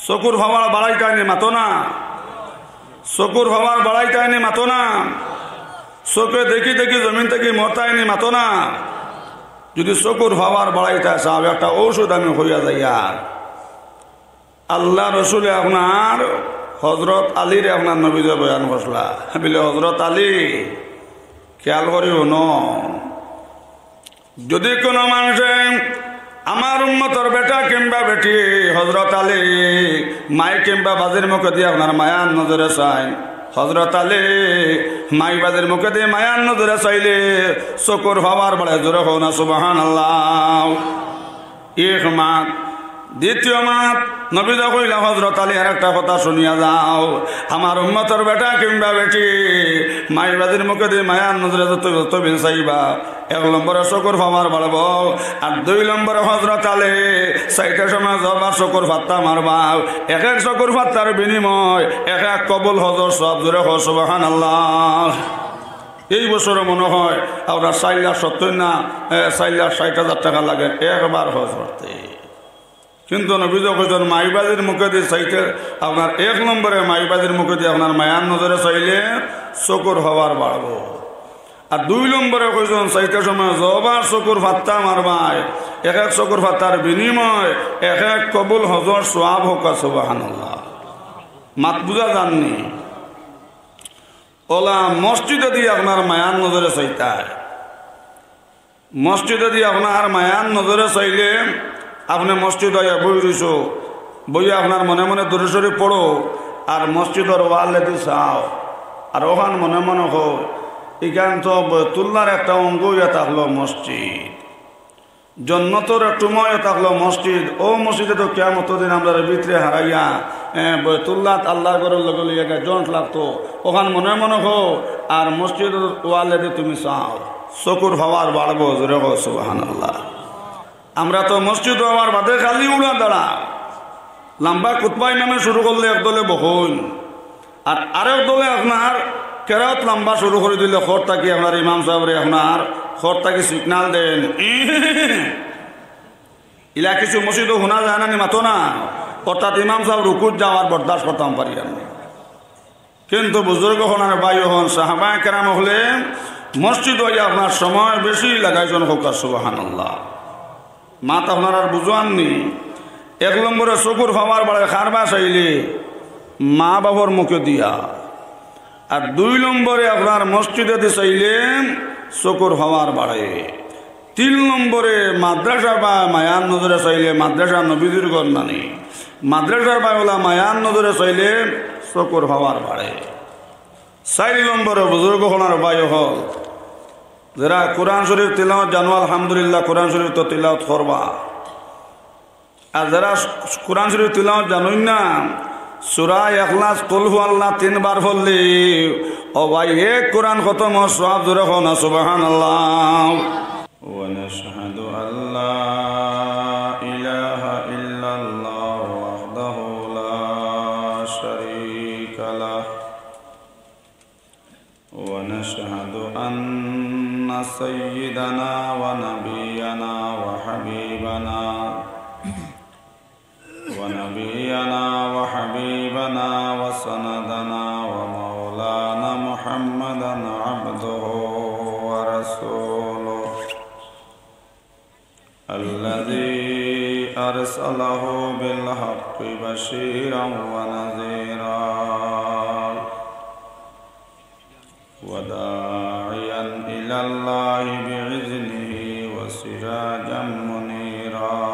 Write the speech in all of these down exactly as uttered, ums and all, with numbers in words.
চকুর পাওয়ার বাড়াইতায়নি মাতো না? চকুর পাওয়ার বাড়াইতায়নি মাতো না? চোখে দেখি দেখি জমিন থাকি মরতায়নি মাতো না? যদি চকুর পাওয়ার বাড়াইতায় চাও, একটা ঔষধ আমি কইয়া যাইয়ার। আল্লার রসুলে আপনার হজরত আলীরে আপনার নবীয়ে বয়ান করছলা। বলে, "হজরত আলী, খেয়াল করি হুনো, যদি কোনো মানুষে আমার উম্মতর বেটা কিংবা বেটি হজরত আলী, মাই কিংবা বাজির মুখেদি আপনার মায়ার নজরে চায়, হজরত আলী, মাই বাজির মুখেদি মায়ার নজরে চাইলে চকুর পাওয়ার বাড়ে।" জোরে কও না সুবহানাল্লাহ। এক মাত। দ্বিতীয় মাত, নবীয়ে কইলা, "হজরত আলী, আর একটা কথা শুনিয়া যাও, আমার উম্মতর বেটা কিংবা বেটি মাই বাজির মুখেদি মায়ার নজরে যত, যতদিন চাইবা, এক নম্বরে চকুর পাওয়ার বাড়বো, আর দুই নম্বরে হজরত আলী চাইতে সময় জবার চকুর পাত্তা মারবা, এক এক চকুর পাত্তার বিনিময় এক এক কবুল হজর সওয়াব।" জোরে কও সুবহানাল্লাহ। এই বছরে মনে হয় আপনার চাইর লাখ সত্তর না, এ, চাইর লাখ ষাইট হাজার টেকা লাগে একবার হজ করতে। কিন্তু নবীয়ে কইছইন, মাই বাজির মুখেদি চাইতে, আপনার এক নম্বরে মাই বাজির মুখেদি আপনার মায়ার নজরে চাইলে চকুর পাওয়ার বাড়বো। আর দুই নম্বরে কইছইন, চাইতে সময় জবার চকুর পাত্তা মারবায়, এক এক চকুর পাত্তার বিনিময় এক এক কবুল হজর সওয়াব হোক। সুবহানাল্লাহ। মাত বুঝা যারনি? অলা মসজিদেদি আপনার মায়ার নজরে চাইতায়। মসজিদেদি আপনার মায়ার নজরে চাইলে আপনে মসজিদো আইয়া বই রইছো, বইয়া আপনার মনে মনে দুরূদ শরীফ পড়ো, আর মসজিদর ওয়ালেদি চাও, আর অখান মনে মনে কও, "ইখান তো বয়তুল্লার একটা অঙ্গ অইয়া থাকলো মসজিদ।" জন্নতর একটুমা অইয়া থাকলো মসজিদ। অউ মসজিদে তো কিয়ামতর দিন আমরারে ভিতরে হারাইয়া, এ, বয়তুল্লাত আল্লার ঘরর লগে লইয়া গিয়া জয়েন্ট লাগতো। অখান মনে মনে কও, আর মসজিদর ওয়ালেদি তুমি চাও, চকুর পাওয়ার বাড়বো। জোরে কও সুবহানাল্লাহ। আমরা তো মসজিদো আওয়ার বাদে খালি উড়া দাঁড়া। লম্বা খুতবা ইমামে শুরু করলে এক দলে বহইন, আর আরেক দলে আপনার কেরাত লম্বা শুরু করি দিলে খর থাকি আপনার ইমাম সাবরে আপনার খর থাকি সিগনাল দেইন। ইলা কিছু মসজিদো হুনা যায় না নি, মাতো না? অর্থাৎ ইমাম সাব রুকুত যাওয়ার বরদাস্ত করতাম পারি না। কিন্তু বুজুর্গ অকল আর ভাই অকল, সাহাবায়ে কেরাম অকলে মসজিদো আইয়া আপনার সময় বেশি লাগাইছইন, কউক্কা সুবহানাল্লাহ। মাত আপনারার বুঝোয়ার নি? এক নম্বরে চকুর পাওয়ার বাড়ে কারবায় চাইলে? মা বাপর মুখেদিয়া। আর দুই নম্বরে আপনার মসজিদেদি চাইলে চকুর পাওয়ার বাড়ে। তিন নম্বরে মাদ্রাসার বায় মায়ার নজরে চাইলে, মাদ্রাসা নবীজির ঘর নানি, মাদ্রাসার বায় অলা মায়ার নজরে চাইলে চকুর পাওয়ার বাড়ে। চাইর নম্বরে বুজুর্গ অকল আর ভাই অকল, যেরা কোরআন শরীফ তিলাওয়াত জানো, আলহামদুলিল্লাহ, কোরআন শরীফ তো তিলাওয়াত করবা। আর যেরা কোরআন শরীফ তিলাওয়াত জানইন না, সূরা ইখলাস, কুল হু আল্লাহ তিনবার পড়লে, ও ভাই, এক কোরআন খতমর সওয়াব। জোরে কও না সুবহানাল্লাহ। ونشهد أن لا إله إلا الله وحده لا شريك له، ونشهد أن سيدنا ونبينا وحبيبنا، ونبينا وحبيبنا وسندنا ومولانا محمدا عبده ورسوله، الذي أرسله بالحق بشيرا ونذيرا، وداعيا إلى الله بإذنه وسراجا منيرا.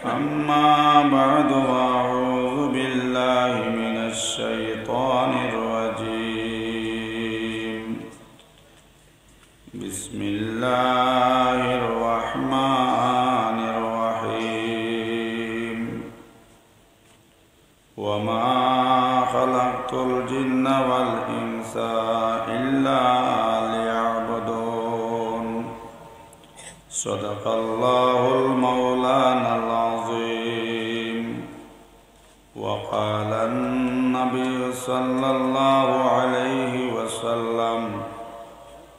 أما بعد، فأعوذ بالله من الشيطان الرجيم. بسم الله الرحمن الرحيم. وما خلقت الجن والإنس إلا ليعبدون. صدق الله المولانا العظيم. وقال النبي صلى الله عليه وسلم: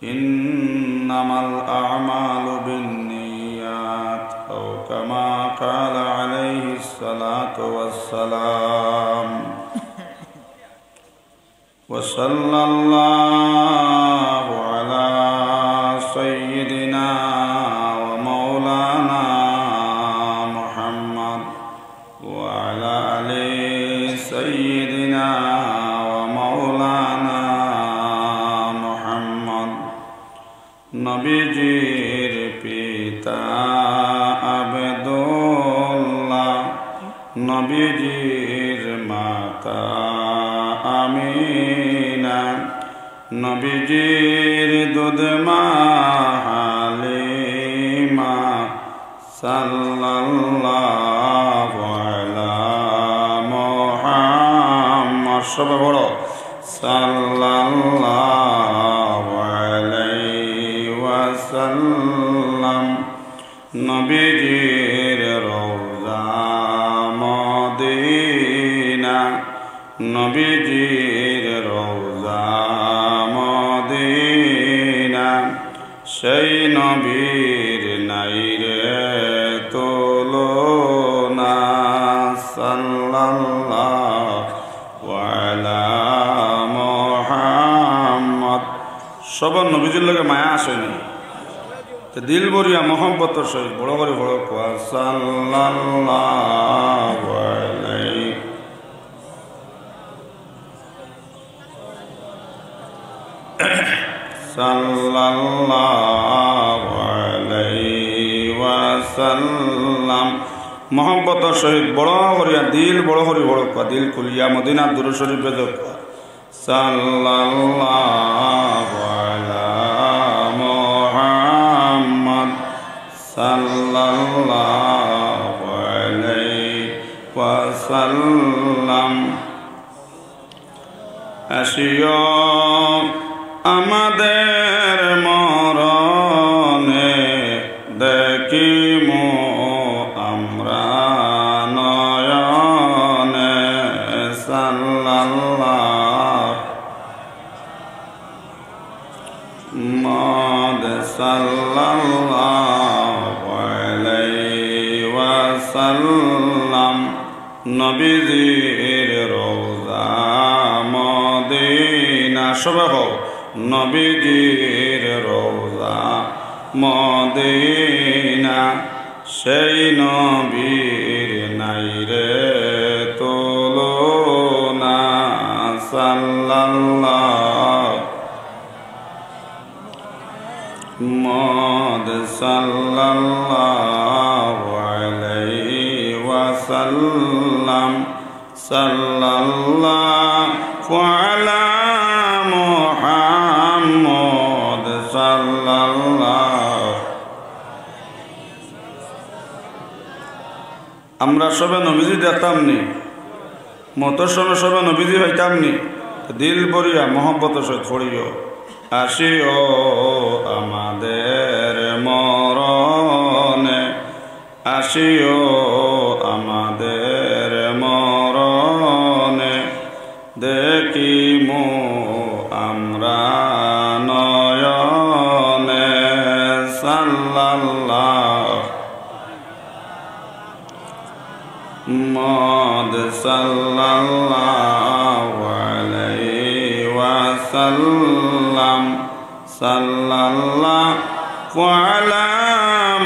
إنما الأعمال بالنيات، أو كما قال عليه الصلاة والسلام. وصلى الله على سيدنا ومولانا محمد وعلى آل سيدنا ومولانا محمد। নবীজির পিতা আব্দুল্লাহ, নবীজির মাতা আমিনা, নবীজির দুধ মা হালিমা, সাল্লাল্লাহু আলা মুহাম্মদ। সবে পড়ো, সাল্লাল্লাহু আলাইহি ওয়াসাল্লাম। নবীজির রওজা মদিনা, নবীজির রওজা মদিনা, সেই নবীর নাই রে তুলনা। সাল্লাল্লাহু আলা মুহাম্মদ। সবর নবীজির লগে মায়া আছে নি? তে দিল ভরিয়া মহব্বতর সহিত বড় করি পড়ো, কওয়া, সাল্লাল্লাহু আলাইহি, সাল্লাল্লাহু আলাইহি ওয়াসাল্লাম। মহব্বতর সহিত বড় করিয়া, দিল বড় করি পড়ো, কওয়া, দিল খুলিয়া মদিনার দুরূদ শরীফ বেজক, কওয়া, সাল্লাল্লাহু আলা মুহাম্মদ, সাল্লাল্লাহু আলাইহি ওয়াসাল্লাম। আসিও আমাদের মরণে, দেখিমু আমরা নয়নে, সাল্লাল্লাহু, মুহাম্মদ সাল্লাল্লাহু আলাইহি ওয়াসাল্লাম। নবীজির রওজা মদিনা, সবে কও, নবীজির রওজা মদিনা, সেই নবীর নাই রে তুলনা, সাল্লাল্লাহু, মুহাম্মদ সাল্লাল্লাহু আলাইহি ওয়াসাল্লাম, সাল্লাল্লাহু আলা মুহাম্মদ, সাল্লাল্লাহু। আমরা সবে নবীজি দেখতাম নি? মউতর সময় সবে নবীজি পাইতাম নি? তো দিল ভরিয়া মহব্বতর সহিত পড়িও। আসিও আমাদের মরণে, আসিও আমাদের মরণে, দেখিমু আমরা নয়নে, সাল্লাল্লাহু, মুহাম্মদ সাল্লাল্লাহু আলাইহি ওয়াসাল্লাম, সাল্লাল্লাহু আলা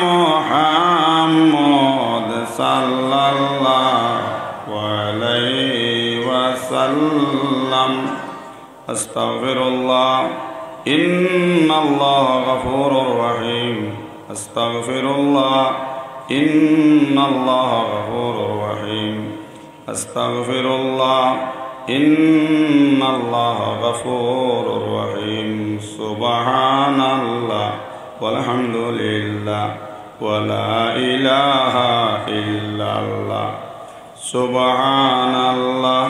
মুহাম্মদ, সাল্লাল্লাহু আলাইহি ওয়াসাল্লাম। أستغفر الله، إن الله غفور رحيم. أستغفر الله، إن الله غفور رحيم. أستغفر الله، إن الله غفور رحيم. سبحان الله، والحمد لله، ولا إله إلا الله. سبحان الله،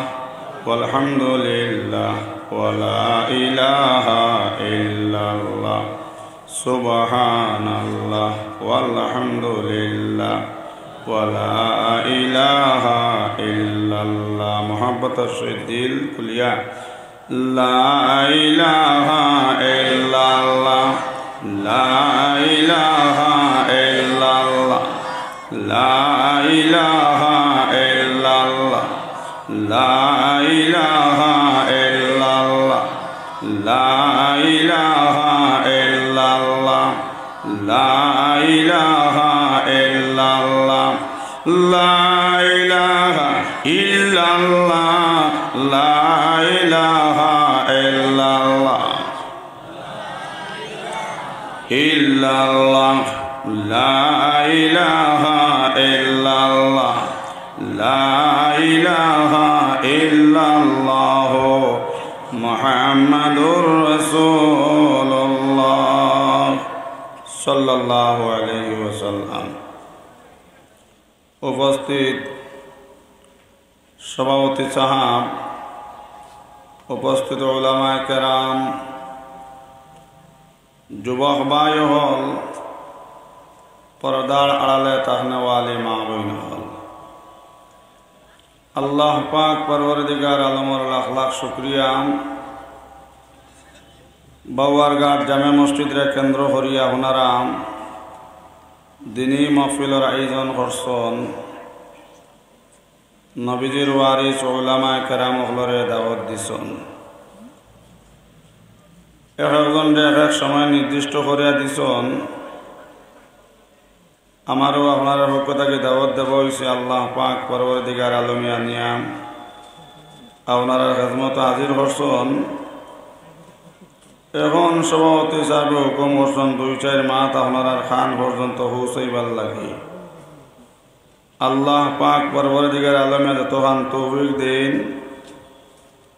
والحمد لله، ولا إله إلا الله. سبحان الله، والحمد لله، ولا إله إلا الله. মহব্বতর সহিত দিল খুলিয়া, لا إله إلا الله، لا إله إلا الله، لا إله إلا الله، لا إله إلا الله، لا إله إلا الله، لا إله إلا الله، لا إله إلا الله، لا إله إلا الله. إلا الله، لا إله إلا الله، لا إله إلا الله، محمد رسول الله، صلى الله عليه وسلم। উপস্থিত সভাপতি সাহেব, উপস্থিত উলামায়ে কেরাম, যুবক ভাই অকল, পর্দার আড়ালে থাকনেওয়ালি মা বইন অকল, আল্লাহ পাক পরওয়ারদিগার আলমর লাখ লাখ শুকরিয়া। বাউয়ারঘাট জামে মসজিদরে কেন্দ্র করিয়া আপনারা দিনী মাহফিলর আয়োজন করছইন। নবীজির ওয়ারিস উলামায়ে কেরাম অকলরে দাওয়াত দিছইন। এক একজনরে এক এক সময় নির্দিষ্ট করিয়া দিছইন। আমারও আপনারার পক্ষ থাকি দাওয়াত দেওয়া অইছে। আল্লাহ পাক পরওয়ারদিগার আলমে আনিয়া আপনারার খেদমতো হাজির করছইন। এখন সভাপতি সাহেবে হুকুম করছইন দুই চাইর মাত আপনারার কান পর্যন্ত পৌঁছাইবার লাগি। আল্লাহ পাক পরওয়ারদিগার আলমে যতখান তৌফিক দেইন,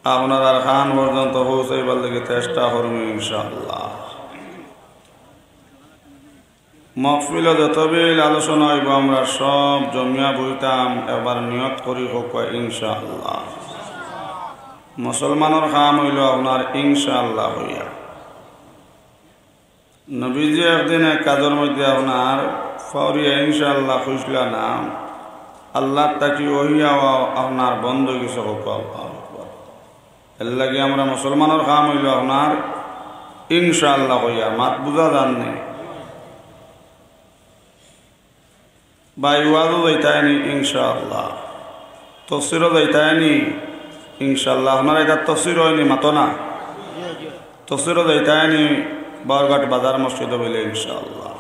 আপনারার কান পর্যন্ত পৌঁছাইবার লাগি চেষ্টা করমু ইনশাআল্লাহ। মাহফিলো যত বিল আলোচনা অইবো, আমরা সব জমিয়া বইতাম, একবার নিয়ত করি কউক্কা ইনশাআল্লাহ। মুসলমানর কাম অইলো আপনার ইনশাআল্লাহ কইয়া। নবীজি একদিন এক কাজর মধ্যে আপনার ফাউরিয়া ইনশাআল্লাহ কইছলা না, আল্লাহ থাকি ওহি আওয়া আপনার বন্ধ অই গেছে, কউক্কা আল্লাহু আকবার। এরলাগি আমরা মুসলমানর কাম অইলো আপনার ইনশাআল্লাহ কইয়া, মাত বুঝা যার নি? ভাই, ওয়াজো যাইতায়নি ইনশাআল্লাহ, তফসিরো যাইতায়নি ইনশাআল্লাহ। আপনারা ইটা তফসির অয়নি, মাতো না? তফসিরো যাইতায়নি, বাউরঘাট বাজার মসজিদো বইলে ইনশাআল্লাহ।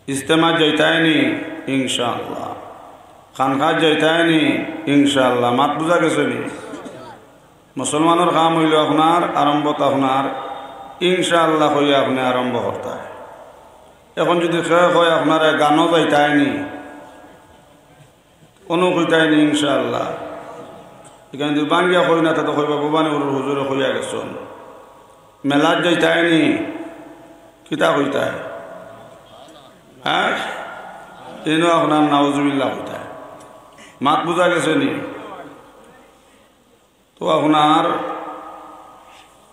ইজতেমাত যাইতায়নি ইনশাআল্লাহ, খানকাত যাইতায়নি ইনশাআল্লাহ। মাত বুঝা গেছেনি? মুসলমানর কাম অইলো আপনার আরম্ভতা আপনার ইনশাআল্লাহ কইয়া আপনে আরম্ভ করতায়। এখন যুদি কেউ কয় আপনারে গানো যাইতায়নি, অনো কইতায়নি ইনশাআল্লাহ। ইখান যুদি ভাঙ্গিয়া কই না, তে তো কইবা ভবানীপুরর হুজুরে কইয়া গেছইন। মেলাত যাইতায়নি, কিতা কইতায়? হ্যাঁ, ইনো আপনার নাউজুবিল্লাহ কইতায়। মাত বুঝা গেছেনি? তো আপনার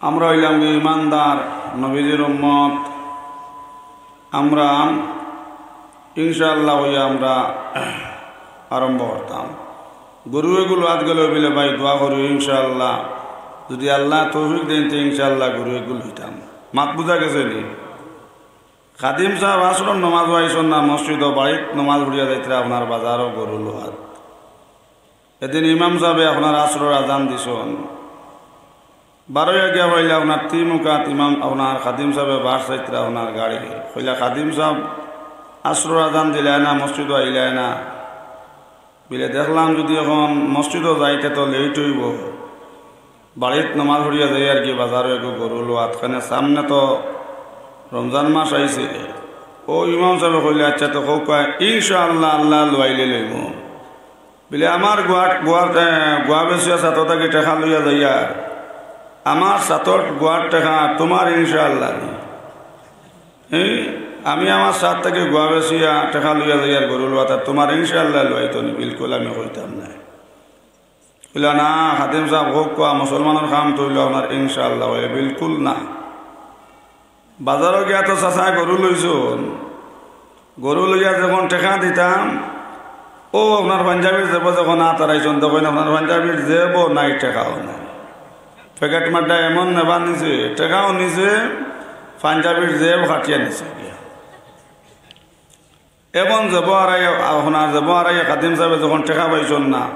আমরা অইলাম কি ইমানদার, নবীজির উম্মত। আমরা ইনশাআল্লাহ অইয়া আমরা আরম্ভ করতাম। গরু এগু লওয়াত গেলে অইবো লে ভাই দোয়া করিও ইনশাআল্লাহ, যুদি আল্লায় তৌফিক দেইন তে ইনশাআল্লাহ গরু এগু লইতাম। মাত বুঝা গেছেনি? খাদিম সাব আছরর নমাজো আইছইন না মসজিদো, বাড়িত নমাজ পড়িয়া যাইতরা আপনার বাজারো গরু লওয়াত। এদিন ইমাম সাবে আপনার আছরর আজান দিছইন, বারইয়া গিয়া পাইলা আপনার তিমুকাত ইমাম আপনার খাদিম সাবে বার চাইতরা আপনার গাড়ি। কইলা, "খাদিম সাব, আছরর আজান দিলায় না, মসজিদো আইলায় না।" বিলে, "দেখলাম যুদি এখন মসজিদো যাইতে তো লেইট অইবো, বাড়িত নমাজ পড়িয়া যাইয়ার গি বাজারো এগু গরু লওয়াত, কেনে সামনে তো রমজান মাস আইছে।" অউ ইমাম সাবে কইলা, "আচ্ছা, তো কউক্কা ইনশাআল্লাহ, আল্লায় লওয়াইলে লইমু।" বিলে, "আমার গুয়া, গুয়া, এ, গুয়া বেচিয়া ছাতো থাকি টেকা লইয়া যাইয়ার, আমার ছাতর গুয়ার টেকা তুমার ইনশাআল্লাহ নি? হি, আমি আমার ছাত থাকি গুয়া বেচিয়া টেকা লইয়া যাইয়ার গরু লওয়াত, আর তুমার ইনশাআল্লাহ লওয়াইতো নি, বিলকুল আমি কইতাম নায়।" কইলা, "না, খাদিম সাব, কউক্কা, মুসলমানর কাম তো অইলো আপনার ইনশাআল্লাহ, অইলে বিলকুল না।" বাজারো গিয়া তো চাচায় গরু লইছইন, গরু লইয়া যখন টেকা দিতাম, অউ আপনার পাঞ্জাবির জেবো যখন আত আড়াইছইন, তখন আপনার পাঞ্জাবির জেবো নাই, টেকাও নাই। পকেট মারডা এমন নেবা নিছে, টেকাও নিছে, পাঞ্জাবির জেব কাটিয়া নিছে গিয়া। এখন জেবো হারাইয়া, আপনার জেবো হারাইয়া খাদিম সাবে যখন টেকা পাইছইন না,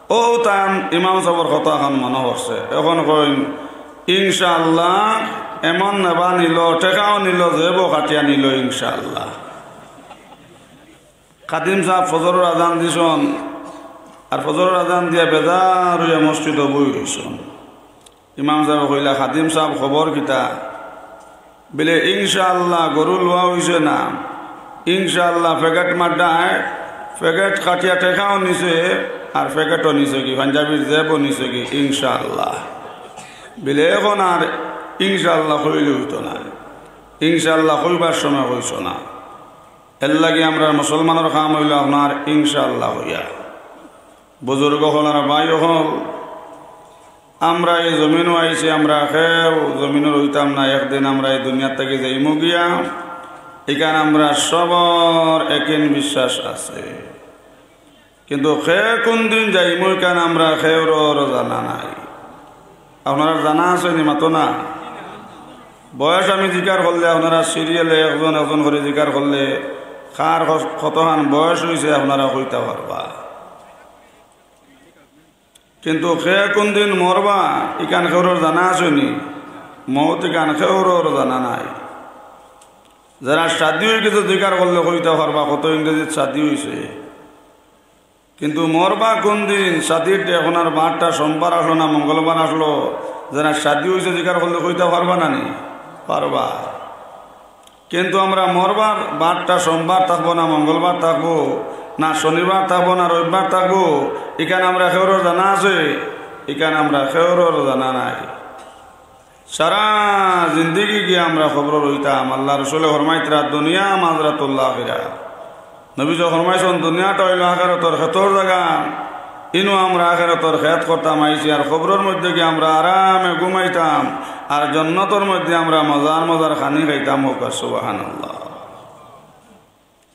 অউ তান ইমাম সাবর কথা অখন মনো পড়ছে। এখন কইন, "ইনশাআল্লাহ, এমন নেবা নিলো, টেকাও নিলো, জেবও কাটিয়া নিলো, ইনশাআল্লাহ।" খাদিম সাব ফজরর আজান দিছইন, আর ফজরর আজান দিয়া বেজার অইয়া মসজিদো বই রইছইন। ইমাম সাবে কইলা, "খাদিম সাব, খবর কিতা?" বিলে, "ইনশাআল্লাহ, গরু লওয়া অইছে না, ইনশাআল্লাহ, প্যাকেট মাড্ডায়, প্যাকেট কাটিয়া টেকাও নিছে, আর প্যাকেটও নিছে গি, পাঞ্জাবির জেবও নিছে গি, ইনশাআল্লাহ।" বিলে, "এখন আর ইনশাআল্লাহ কইলে অইতো না, ইনশাআল্লাহ কইবার সময় অইছে না।" এরলাগি আমরার মুসলমানর কাম অইলো আপনার ইনশাআল্লাহ কইয়া। বুজুর্গ অকল আর ভাই অকল, আমরা ই জমিনো আইছি, আমরা কেউ জমিনো রইতাম না, একদিন আমরা ই দুনিয়ার থাকি যাইমু গিয়া। ইখান আমরা সবর একিন বিশ্বাস আছে, কিন্তু কে কুন দিন যাইমু, ইখান আমরা কেউরর জানা নাই। আপনারার জানা আছে নি? মাতো না। বয়স আমি জিকার করলে, আপনারা সিরিয়ালে একজন একজন করি জিকার করলে, কার কত-, কতখান বয়স অইছে আপনারা কইতা পারবা। কিন্তু কে কুন দিন মরবা, ইখান কেউরর জানা আছে নি? মউত ইখান কেউরর জানা নাই। যারার শাদি অইগেছে জিকার করলে কইতা পারবা কত ইংরেজিত শাদি অইছে। কিন্তু মরবা কুন দিন? শাদির ডে-, আপনার বারটা সোমবার আছলো না মঙ্গলবার আছলো, যারার শাদি অইছে জিকার করলে কইতা পারবা না নি? পারবা। কিন্তু আমরা মরবার বারটা সোমবার থাকবো না মঙ্গলবার থাকবো, না শনিবার থাকবো না রবিবার থাকবো, ইখান আমরা কেউরর জানা আছে? ইখান আমরা কেউরর জানা নাই। সারা জিন্দেগি গিয়া আমরা কবরো রইতাম। আল্লার রসুলে ফরমাইতরা, "দুনিয়া মাজরাতুল আখিরা।" নবীজি ফরমাইছইন, "দুনিয়াটা অইলো আখেরাতর খেতর জাগা, ইনো আমরা আখেরাতর খেত করতাম আইছি, আর কবরর মধ্যে গিয়া আমরা আরামে ঘুমাইতাম, আর জন্নতর মধ্যে আমরা মজার মজার খানি খাইতাম।" কউক্কা সুবহানাল্লাহ।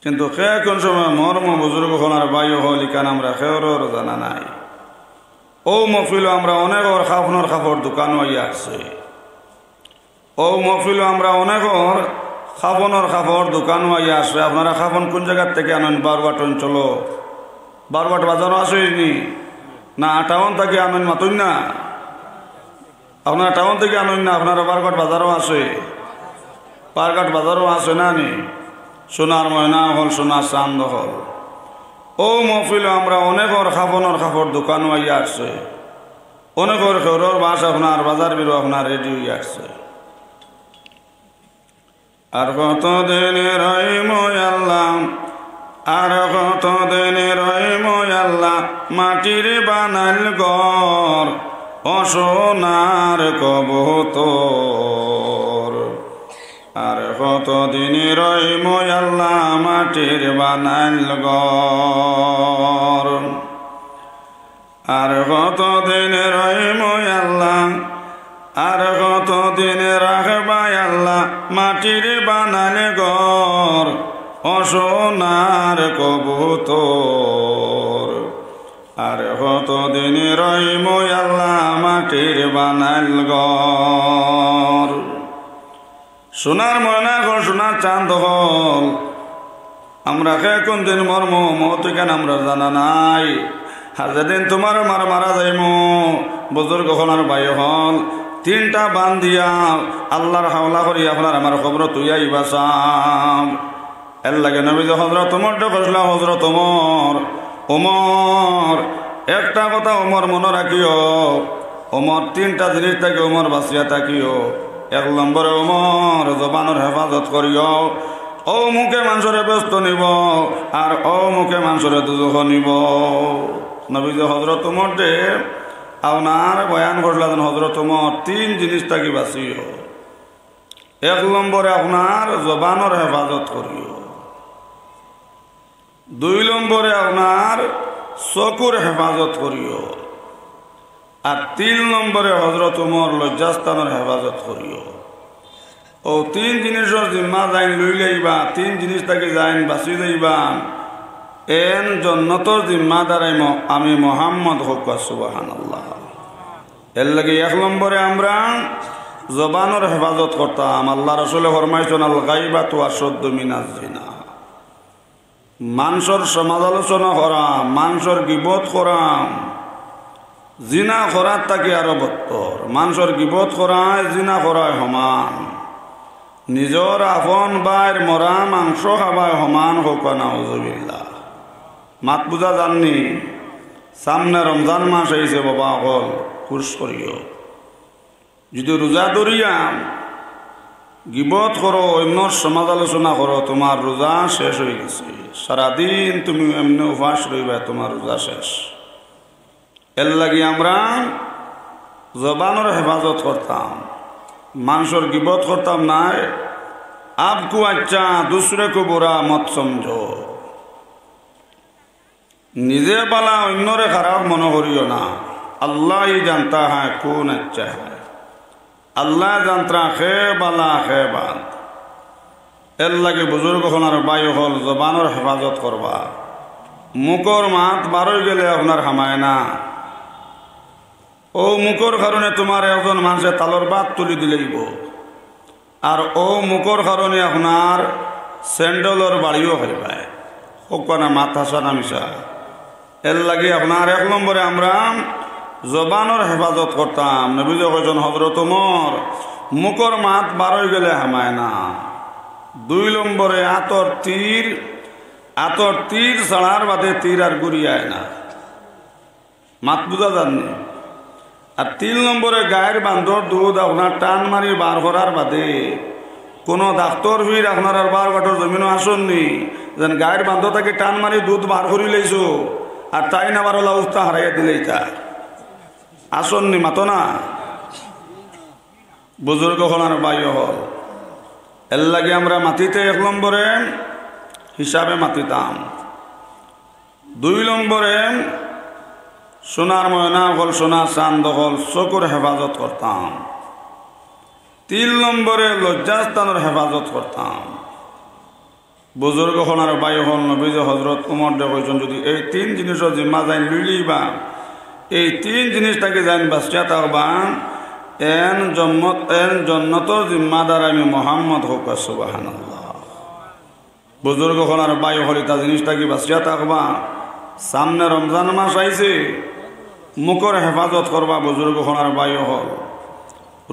কিন্তু কে কুন সময় মরমু, বুজুর্গ অকল আর ভাই অকল, ইখান আমরা কেউরর জানা নাই। অউ মহফিলো আমরা অনেকর কাফনর কাপড় দোকানো আইয়া আছে। অউ মহফিলো আমরা অনেকর কাফনর কাপড় দোকানো আইয়া আছে। আপনারা কাফন কুন জাগার থাকি আনইন? বারঘাট অঞ্চলো, বারঘাট বাজারো আছে নি? না টাউন থাকি আনইন? মাতইন না। আপনারা টাউন থাকি আনইন না, আপনারা বারঘাট বাজারো আছে, বারঘাট বাজারো আছে না নি? সোনার ময়না অকল, সোনার চান্দ অকল। অউ মহফিলো আমরা অনেকর কাফনর কাপড় দোকানো আইয়া আছে, অনেকর কেউরর বাস আপনার বাজার বিরো আপনার রেডি অইয়া আছে। আর কতদিন রইমু আল্লাহ, আর কতদিন রইমু আল্লাহ, মাটির বানাইল ঘর, ও সোনার কবুতর। আর কতদিন রইমু আল্লাহ, মাটির বানাইল ঘর। আর কতদিন রইমু আল্লাহ, আর কতদিন রাখবা আল্লাহ, মাটির বানাইল ঘর, ও সোনার কবুতর। আর কতদিন রইমু আল্লাহ, মাটির বানাইল ঘর। সোনার ময়না অকল, সোনার চান্দ অকল, আমরা কে কুন দিন মরমু, মউত ইখান আমরার জানা নাই। আর যেদিন তুমার আমার মারা যাইমু, বুজুর্গ অকল আর ভাই অকল, তিনটা বান দিয়া আল্লার হাওলা করি আপনার আমার কবরো থুইয়া আইবা সাব। এরলাগি নবীজি হজরত ওমররে কইছলা, "হজরত ওমর, ওমর, একটা কথা ওমর মনো রাখিও, ওমর তিনটা জিনিস থাকি ওমর বাচিয়া থাকিও। এক নম্বরে ওমর জবানর হেফাজত করিও, অউ মুখে মানষরে বেহেস্তো নিবো, আর অউ মুখে মানষরে দুজখো নিবো।" নবীজি হজরত ওমররে আপনার বয়ান করছলা যেন, হজরত ওমর তিন জিনিস থাকি বাচিও। এক নম্বরে আপনার জবানর হেফাজত করিও, দুই নম্বরে আপনার চকুর হেফাজত করিও, আর তিন নম্বরে হজরত ওমর লজ্জাস্থানর হেফাজত করিও। অউ তিন জিনিসর জিম্মা যেইন লইলাইবা, তিন জিনিস থাকি যেইন বাচি যাইবা, এইন জন্নতর জিম্মাদার আমি ম-, আমি মোহাম্মদ। কউক্কা সুবহানাল্লাহ। এরলাগি এক নম্বরে আমরা জবানর হেফাজত করতাম। আল্লার রসুলে ফরমাইছইন, "আল গাইবাতু আশাদ্দু মিনাজ জিনা।" মানষর সমালোচনা করা, মানষর গিবত করা, জিনা করার থাকি আরো বদতর। মানষর গিবত করায় জিনা করায় সমান, নিজর আপন ভাইর মরা মাংস খাবায় সমান, কউক্কা নাউজুবিল্লাহ। মাত বুঝা যারনি? সামনে রমজান মাস আইছে বাবা অকল, হুশ করিও। যদি রোজা ধরিয়া গিবত করো, অইন্যর সমালোচনা করো, তুমার রোজা শেষ অইগেছে। সারাদিন তুমি এমনে উপাস রইবায়, তুমার রোজা শেষ। এরলাগি আমরা জবানর হেফাজত করতাম, মানষর গিবত করতাম নায়। আপকো আচ্ছা দুসরে কো বুরা মত সমঝো। নিজে ভালা, অইন্যরে খারাপ মনো করিও না। আল্লাহ হি জানতা হ্যায় কৌন আচ্ছা হ্যায়। আল্লায় জানতরা কে ভালা, কে বাদ। এরলাগি বুজুর্গ অকল আর ভাই অকল, জবানর হেফাজত করবা। মুখর মাত বার অইগেলে আপনার হামায় না। অউ মুখর কারণে তুমার একজন মানষে তালর ভাত তুলি দিলাইবো। আর অউ মুখর কারণে আপনার স্যান্ডেলর বাড়িও খাইবায়। কউক্কা না, মাত হাছা না মিছা? এরলাগি আপনার এক নম্বরে আমরা জবানর হেফাজত করতাম। নবীজি কইছইন, হজরত ওমর, মুখর মাত বার অইগেলে হামায় না। দুই নম্বরে আতর তীর, আতর তীর ছাড়ার বাদে তীর আর ঘুরিয়া আয় না। মাত বুঝা যারনি? আর তিন নম্বরে গাইর বান্দর দুধ আপনার টান মারি বার করার বাদে কুনু ডাক্তর পীর আপনারার বারঘাটর জমিনো আছইন নি, যেন গাইর বান্দর থাকি টান মারি দুধ বার করিলাইছো, আর তাইন আবার অলা উক্তা হারাইয়া দিলাইতা? আছইন নি, মাতো না? বুজুর্গ অকল আর ভাই অকল, এরলাগি আমরা মাতিতে এক নম্বরে হিসাবে মাতিতাম। দুই নম্বরে সোনার ময়না অকল, সোনার চান্দ অকল, চকুর হেফাজত করতাম। তিন নম্বরে লজ্জাস্থানর হেফাজত করতাম। বুজুর্গ অকল আর ভাই অকল, নবীজি হজরত ওমররে কইছইন, যদি এই তিন জিনিসর জিম্মা যেইন লইলিবা, এই তিন জিনিস থাকি যেইন বাচিয়া থাকবা, এন জন্মত, এন জন্নতর জিম্মাদার আমি মোহাম্মদ, কউক্কা সুবহানাল্লাহ। বুজুর্গ অকল আর ভাই অকল, ইতা জিনিস থাকি বাচিয়া থাকবা। সামনে রমজান মাস আইছে, মুখর হেফাজত করবা বুজুর্গ অকল আর ভাই অকল।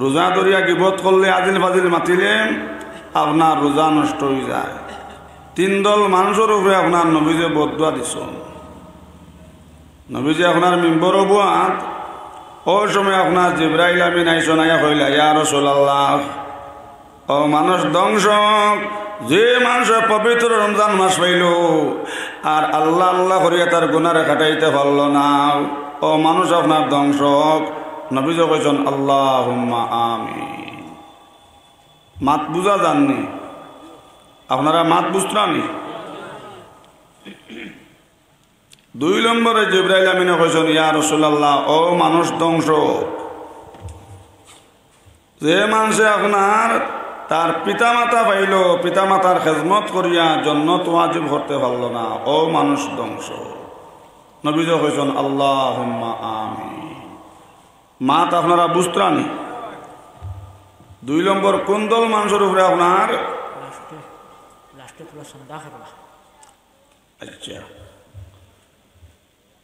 রোজা ধরিয়া গিবত করলে, আজিল ফাজিল মাতিলে আপনার রোজা নষ্ট অইযায়। তিন দল মানষর উপরে আপনার নবীজিয়ে বদদোয়া দিছইন। নবীজি আপনার মিম্বরো বওয়াত, অউ সময় আপনার জিব্রাইল আমিন আইছইন, আইয়া কইলা, ইয়া রাসুলাল্লাহ, অউ মানুষ ধ্বংস অউক, যে মানষে পবিত্র রমজান মাস পাইলো আর আল্লাহ আল্লাহ করিয়া তার গুনারে কাটাইতে পারলো না, অউ মানুষ আপনার ধ্বংস অউক। নবীজি কইছইন, আল্লাহুম্মা আমিন। মাত বুঝা যারনি? আপনারা মাত বুঝতরা নি? দুই নম্বরে জিব্রাইল আমিনে কইছইন, ইয়া রাসুলাল্লাহ, অউ মানুষ ধ্বংস অউক, যে মানষে আপনার তার পিতামাতা পাইলো, পিতামাতার খেজমত করিয়া জন্নত ওয়াজিব করতে পারলো না, অউ মানুষ ধ্বংস অউক। নবীজি কইছইন, আল্লাহুম্মা আমিন। মাত আপনারা বুঝতরা নি? দুই নম্বর কুন দল মানষর উপরে আপনার লাস্টে, লাস্টে তোরা সন্ধ্যা করবা। আচ্ছা।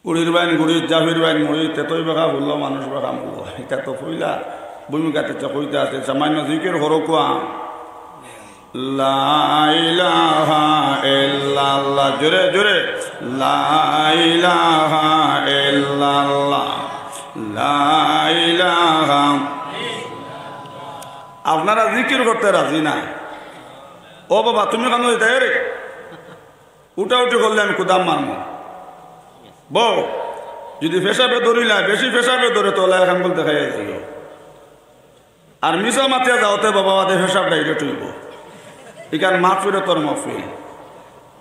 গুড়ির বাইন গুড়িত, জাফির বাইন মুড়িত, তেতই বেকা ফুললো, মানুষ বেকা মরলো। ইতা তো পয়লা ভূমিকাত ইতা কইতা আছে, সামান্য জিকির করো কুয়া। লা ইলাহা ইল্লাল্লাহ। জোরে, জোরে। লা ইলাহা ইল্লাল্লাহ। লা ইলাহা। আপনারা জিকির করতে রাজি না। ও বাবা, তুমি কেন যাইতায় রে? উঠাউঠি করলে আমি কুদাম মারমু। বউ, যদি পেশাবে ধরিলায়, বেশি পেশাবে ধরে তো অলা এক আঙ্গুল দেখাইয়া দিও। আর মিছা মাতিয়া যাওতে বাবা, বাদে পেশাব direct অইবো। ইখান মাহফিলর মহফিল।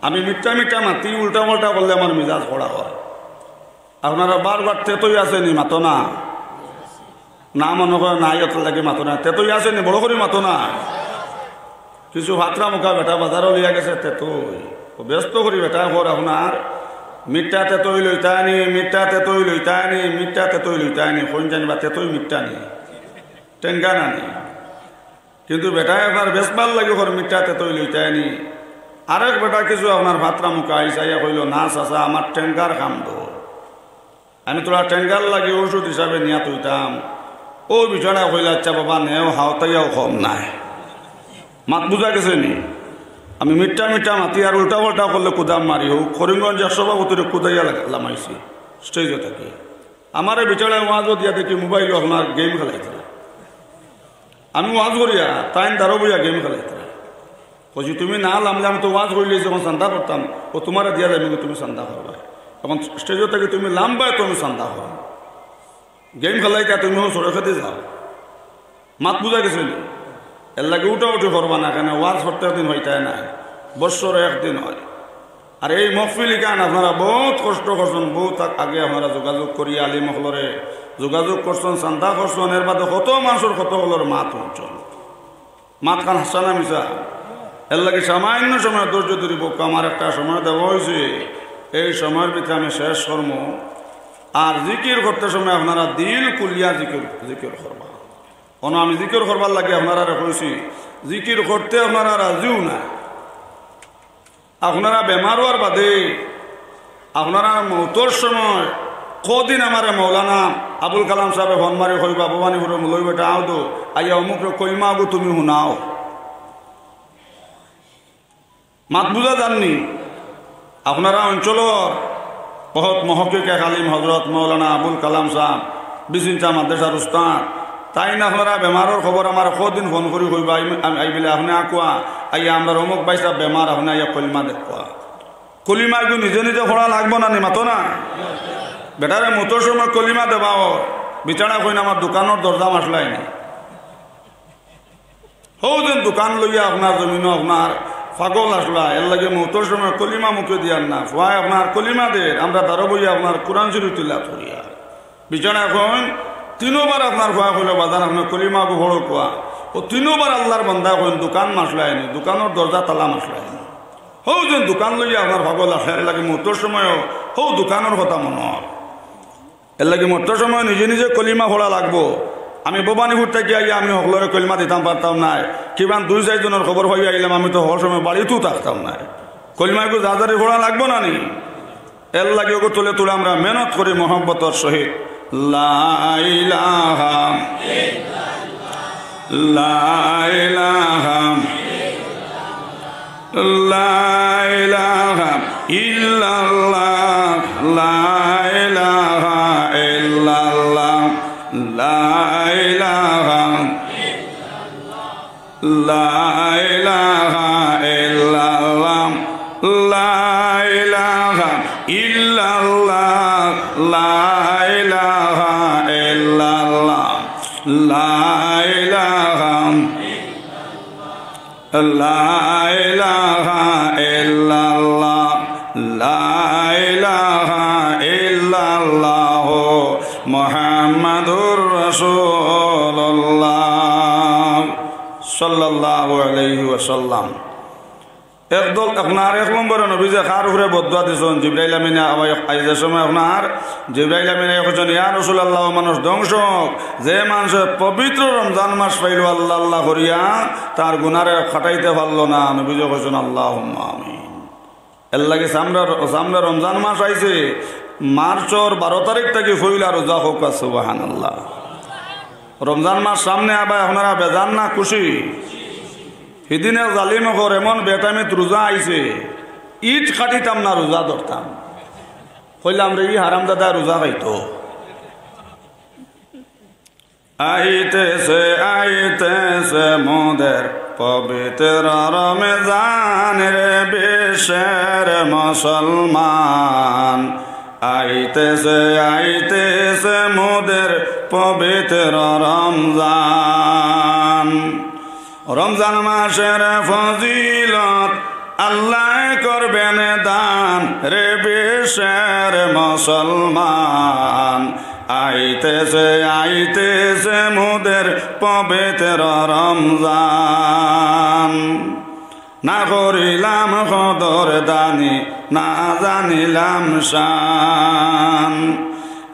আমি মিথ্যা মিথ্যা মাতি, উল্টা পাল্টা করলে আমার মিজাজ কড়া অয়। আপনারা বারবার তেতই আছে নি, মাতো না? না মনো করে না, ইয়ত লাগি মাতো না। তেতই আছে নি, বড় করি মাতো না। কিছু ফাত্রা মুখা বেটা বাজারো লইয়া গেছে তেতই। অউ ব্যস্ত করি বেটায় কর আপনার, মিঠা তেতই লইতায় নি, মিঠা তেতই লইতায় নি, মিঠা তেতই লইতায় নি। কইন জানি বা তেতই মিঠা নি, টেঙ্গা না নি। কিন্তু বেটায় আপনার বেচবার লাগি কর, মিঠা তেতই লইতায় নি। আরেক বেটা কিছু আপনার ফাত্রা মুখা আইসা ইয়া কইল, "না চাচা, আমার টেঙ্গার কাম দেও।" আমি থুড়া টেঙ্গার লাগি ঔষধ হিসাবে নিয়া থইতাম। অউ বেটায় কইল, "আচ্ছা বাবা, নেও, হাওতাইয়াও কম নায়।" মাত বুঝা গেছে নি? আমি মিঠা মিঠা মাতি আর উল্টা পাল্টা করলে কুদাম মারি। অউ করিমগঞ্জ এক সভাপতিরে কুদাইয়া লাগ-, লামাইছি স্টেজো থাকি। আমারে বেটায় ওয়াজও দিয়া দেখি মোবাইলো আপনার গেম খেলাইতরা। আমি ওয়াজ করিয়া তাইন দারো বইয়া গেম খেলাইতরা। কইছি, "তুমি না লামলে আমি তো ওয়াজ করিলে যখন চান্দা করতাম, অউ তুমারে দিয়া যাইমু, তুমি চান্দা করবায়। এখন স্টেজো থাকি তুমি লামবায়, তুমি চান্দা করো।" গেম খেলাইতা তুমি অউ সড়কেদি যাও। মাত বুঝা গেছে নি? এর লাগি উঠাউঠি করবা না, কেনে ওয়াজ প্রত্যেক দিন অইতায় নায়, বৎসরে একদিন অয়। আর এই মহফিল ইখান আপনারা বউত কষ্ট করছইন, বউত আ-, আগে আপনারা যোগাযোগ করিয়া আলিম অকলরে যোগাযোগ করছইন, চান্দা করছইন, এর বাদে কত মানষর কত অকলর মাত হুনছইন। মাতখান হাছা না মিছা? এর লাগি সামান্য সময় ধৈর্য ধরিবা, আমার একটা সময় দেওয়া অইছে, এই সময়র ভিতরে আমি শেষ করমু। আর জিকির করতে সময় আপনারা দিল খুলিয়া জিকির, জিকির করবা। অনো আমি জিকির করবার লাগি আপনারারে কইছি, জিকির করতে আপনারা রাজিও না। আপনারা বেমার অওয়ার বাদে, আপনারা মউতর সময় কদিন আমারে মৌলানা আবুল কালাম সাবে ফোন মারি কইবা, "ভবানীপুরর মৌলভী বেটা আও তো, আইয়া অমুকরে কলিমাগু তুমি হুনাও।" মাত বুঝা যার নি? আপনারা অঞ্চলর বহুত মুহাক্কিক আলিম হজরত মৌলানা আবুল কালাম সাব, বিচিন্তা মাদ্রাসার উস্তাদ, তাইন আপনারা বেমারর খবর আমারে কদিন ফোন করি কইবা, আই, আই, আই বলে আপনে আকুয়া, আইয়া আমরার অমুক ভাই সাব বেমার, আপনে আইয়া কলিমা দেখবা। কলিমাগু নিজে নিজে পড়া লাগবো না নি, মাতো না? বেটারে মউতর সময় কলিমা দেবা অর, বেটায় কইন আমার দোকানর দরজা মাসলায় নি। হউ যেন দোকান লইয়া আপনার জমিনো আপনার পাগল আছলা, এর লাগি মউতর সময় কলিমা মুখে দিয়ার না। ফুয়ায় আপনার কলিমা দের, আমরা দারো বইয়া আপনার কোরআন শরীফ তিলাওয়াত করিয়ার। বেটায় কইন, তিনোবার আপনার ফুয়ায় কইলো, "বাজান, আপনে কলিমাগু পড়উক্কা।" অউ তিনোবার আল্লার বান্দায় কইন, "দোকান মাসলায় নি, দোকানর দরজা তালা মাসলায় নি।" হউ যেন দোকান লইয়া আপনার পাগল আছলা, এর লাগি মউতর সময়ও হউ দোকানর কথা মনো অর। এর লাগি মরতে সময় নিজে নিজে কলিমা পড়া লাগবো। আমি ভবানীপুর থাকি আইয়া আমি হকলরে কলিমা দিতাম পারতাম নায়, কিমান দুই চাইর জনর খবর পাইয়া আইলাম, আমি তো হকল সময় বাড়িতও থাকতাম নায়। কলিমাগু যা যারে পড়া লাগবো না নি? এর লাগি ওগু তুলে তুলে আমরা মেহনত করি মহব্বতর সহিত। লা ইলাহা, লা ইলাহা لا إله إلا الله، لا إله إلا الله، لا إله، لا إله إلا الله، لا إله إلا الله، لا إله إلا الله، لا إله لا إله إلا الله، لا إله إلا الله، محمد رسول الله، صلى الله عليه وسلم। একদল আপনার এক নম্বরে নবীজি কার উপরে বদদোয়া দিছইন, জিব্রাইল আমিনে আওয়াই-, আইজের সময় আপনার জিব্রাইল আমিনে কইছইন, "ইয়া রাসূলুল্লাহ, মানুষ ধ্বংস হোক, যে মানুষে পবিত্র রমজান মাস পাইলো আল্লাহ আল্লাহ করিয়া, তার গুনারে কাটাইতে পারলো না।" নবীজি কইছইন, "আল্লাহুম্মা আমিন।" এর লাগি সামনে, সামনে রমজান মাস আইছে, মার্চর বারো তারিখ থাকি পয়লা রোজা হোক, সুবহানাল্লাহ। রমজান মাস সামনে আবার আপনারা বেজার না খুশি? হিদিন এক জালিম অকলর এমন বেটাইমে রোজা আইছে, ইট কাটিতাম না রোজা ধরতাম। কইলাম রে, ই হারামজাদা রোজা খাইতো। আইতেছে, আইতেছে মোদের পবিত্র রমজান রে বিশ্বের মুসলমান। আইতেছে, আইতেছে মোদের পবিত্র রমজান। রমজান মাসের ফজিলত আল্লাহ করবেন দান রে বিশ্বের মুসলমান। আইতেছে, আইতেছে মোদের পবিত্র রমজান। না করিলাম কদর দানি, না জানিলাম শান।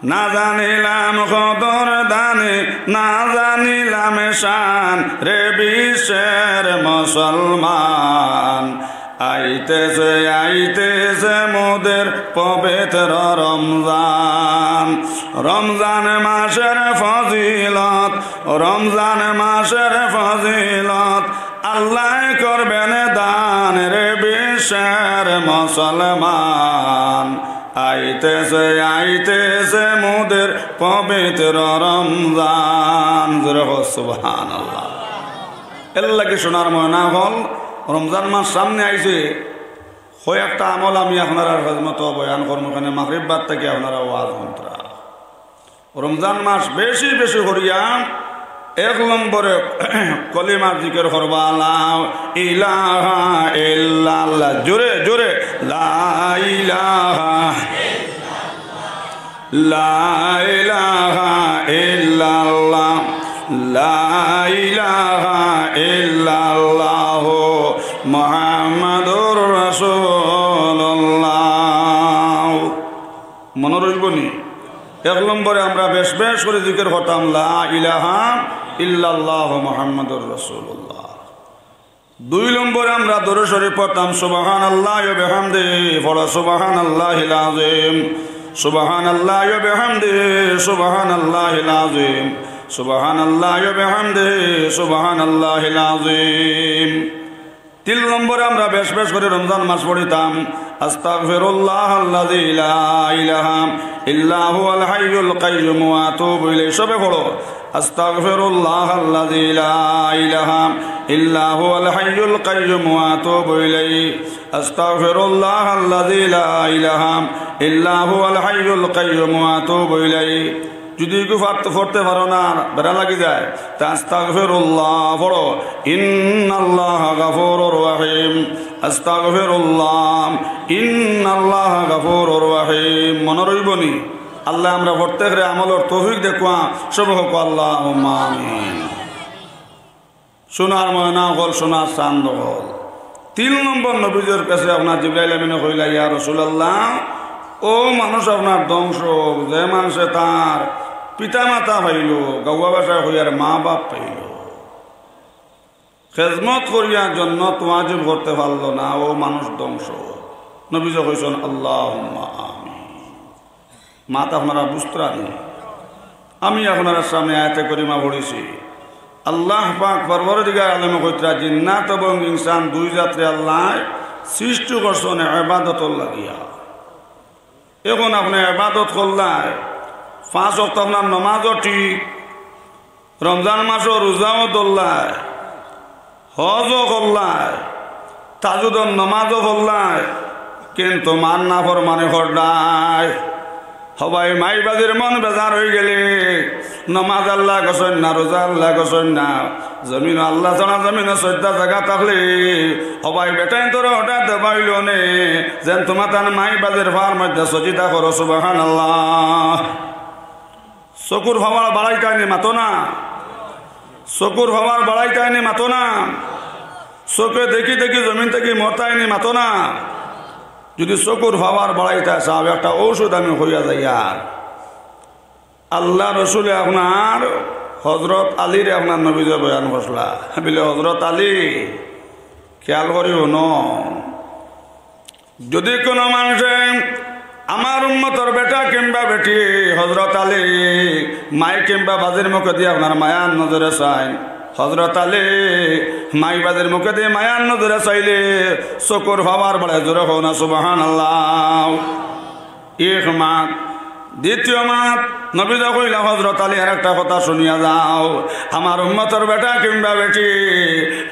না জানিলাম কদর দানি, না জানিলাম শান রে বিশ্বের মুসলমান। আইতেছে, আইতেছে মোদের পবিত্র রমজান। রমজান মাসের ফজিলত, রমজান মাসের ফজিলত, আল্লাহ করবেন দান রে বিশ্বের মুসলমান। আইতেছে, আইতেছে মোদের পবিত্র রমজান। জোরে কও সুবহানাল্লাহ। এর লাগি সোনার ময়না অকল, রমজান মাস সামনে আইছে, কয়েকটা আমল আমি আপনারার খেদমতো বয়ান করমু, কেনে মাগরিব বাদ থাকি আপনারা ওয়াজ হুনতরা। রমজান মাস বেশি বেশি করিয়া এক নম্বরে কলিমার জিকির করবা, লা ইলাহা ইল্লাল্লাহ। জোরে জোরে, লা ইলাহা, লা ইলাহা ইল্লাল্লাহ, লা ইলাহা ইল্লাল্লাহ, মুহাম্মাদুর রাসূলুল্লাহ। মনো রইবো নি? এক নম্বরে আমরা বেশ বেশ করি জিকির করতাম, লা ইলাহা ইল্লাল্লাহ মুহাম্মাদুর রাসূলুল্লাহ। দুই নম্বরে আমরা দরুদ শরীফ পড়তাম, সুবহানাল্লাহি ওয়া বিহামদিহি, পড়ো সুবহানাল্লাহিল আযীম, সুবহানাল্লাহি ওয়া বিহামদিহি, সুবহানাল্লাহিল আযীম, সুবহানাল্লাহি ওয়া বিহামদিহি, সুবহানাল্লাহিল আযীম। তিন নম্বরে আমরা বেশ বেশ করি রমজান মাস পড়িতাম, আস্তাগফিরুল্লাহাল্লাযী লা ইলাহা ইল্লা হুয়াল হাইয়ুল কাইয়্যুম ওয়া আতুবু ইলাইহি। সবে পড়ো, আস্তাগফিরুল্লাহাল্লাযী লা ইলাহা ইল্লা হুয়াল হাইয়ুল কাইয়্যুম ওয়া আতুবু ইলাইহি। আস্তাগফিরুল্লাহাল্লাযী লা ইলাহা ইল্লা হুয়াল হাইয়ুল কাইয়্যুম ওয়া আতুবু ইলাইহি। যদি কেউ পড়তে পারো না, বেড়া লাগি যায়, তা আস্তাগফিরুল্লাহ পড়ো, ইন্নাল্লাহা গাফুরুর রহিম, আস্তাগফিরুল্লাহ, ইন্নাল্লাহা গাফুরুর রহিম। মনো রইবো নি? আল্লাহ আমরা প্রত্যেকরে আমলর তৌফিক দেউক্কা, সবে কও আল্লাহুম্মা আমিন। সোনার ময়না অকল, সোনার চান্দ অকল। তিন নম্বর নবীজির কাছে আপনার জিবরাইল আমিনে কইলা, ইয়া রাসূলুল্লাহ, অউ মানুষ আপনার ধ্বংস অউক, যে মানষে তার পিতা মাতা পাইলো, গাউয়া ভাষায় কইয়ার মা বাপ পাইলো, খেদমত করিয়া জন্নত ওয়াজিব করতে পারলো না, অউ মানুষ ধ্বংস অউক। নবীজি কইছইন, আল্লাহুম্মা আমিন। মাত আপনারা বুঝতরা নি? আমি আপনারার সামনে আয়াতে করিমা পড়ছি। আল্লাহ পাক পরওয়ারদিগার আলমে কইতরা, জিন্নাত এবং ইনসান দুই জাতরে আল্লায় সৃষ্টি করছইন এবাদতর লাগিয়া। এখন আপনে এবাদত করলায়, পাঁচ ওয়াক্ত আপনার নমাজও ঠিক, রমজান মাসও রোজাও ধরলায়, হজও করলায়, তাহাজ্জুদর নমাজও পড়লায়, কিন্তু মার নাফরমানি কররায়। হবায় মাই বাজির মন বেজার অইগেলে, নমাজ আল্লায় গছইন না, রোজা আল্লায় গছইন না, জমিনো আল্লা ছাড়া জমিনো ছয়টা জাগা থাকলে, হবায় বেটাইন্তরে অর্ডার দেওয়া অইলো নে, যেন তুমরা তান মাই বাজির পার মধ্যে সজিদা করো, সুবহানাল্লাহ। চকুর পাওয়ার বাড়াইতায় নি মাতো না? চকুর পাওয়ার বাড়াইতায় নি মাতো না? চোখে দেখি দেখি জমিন থাকি মরতায় নি মাতো না? যদি চকুর পাওয়ার বাড়াইতায় চাও, একটা ঔষধ আমি কইয়া যাইয়ার। আল্লার রসুলে আপনার হজরত আলীরে আপনার নবীজিয়ে বয়ান করছলা। বলে, হজরত আলী, খেয়াল করি হুনো, যদি কোনো মানষে আমার উম্মতর বেটা কিংবা বেটি হজরত আলী, মাই কিংবা বাজির মুখেদি আপনার মায়ার নজরে চাইন, হজরত আলী, মাই বাজির মুখেদি মায়ার নজরে চাইলে চকুর পাওয়ার বাড়ে, জোরে কও না সুবহানাল্লাহ। এক মাত। দ্বিতীয় মাত, নবীজিয়ে কইলা, হজরত আলী, আর একটা কথা শুনিয়া যাও, আমার উম্মতর বেটা কিংবা বেটি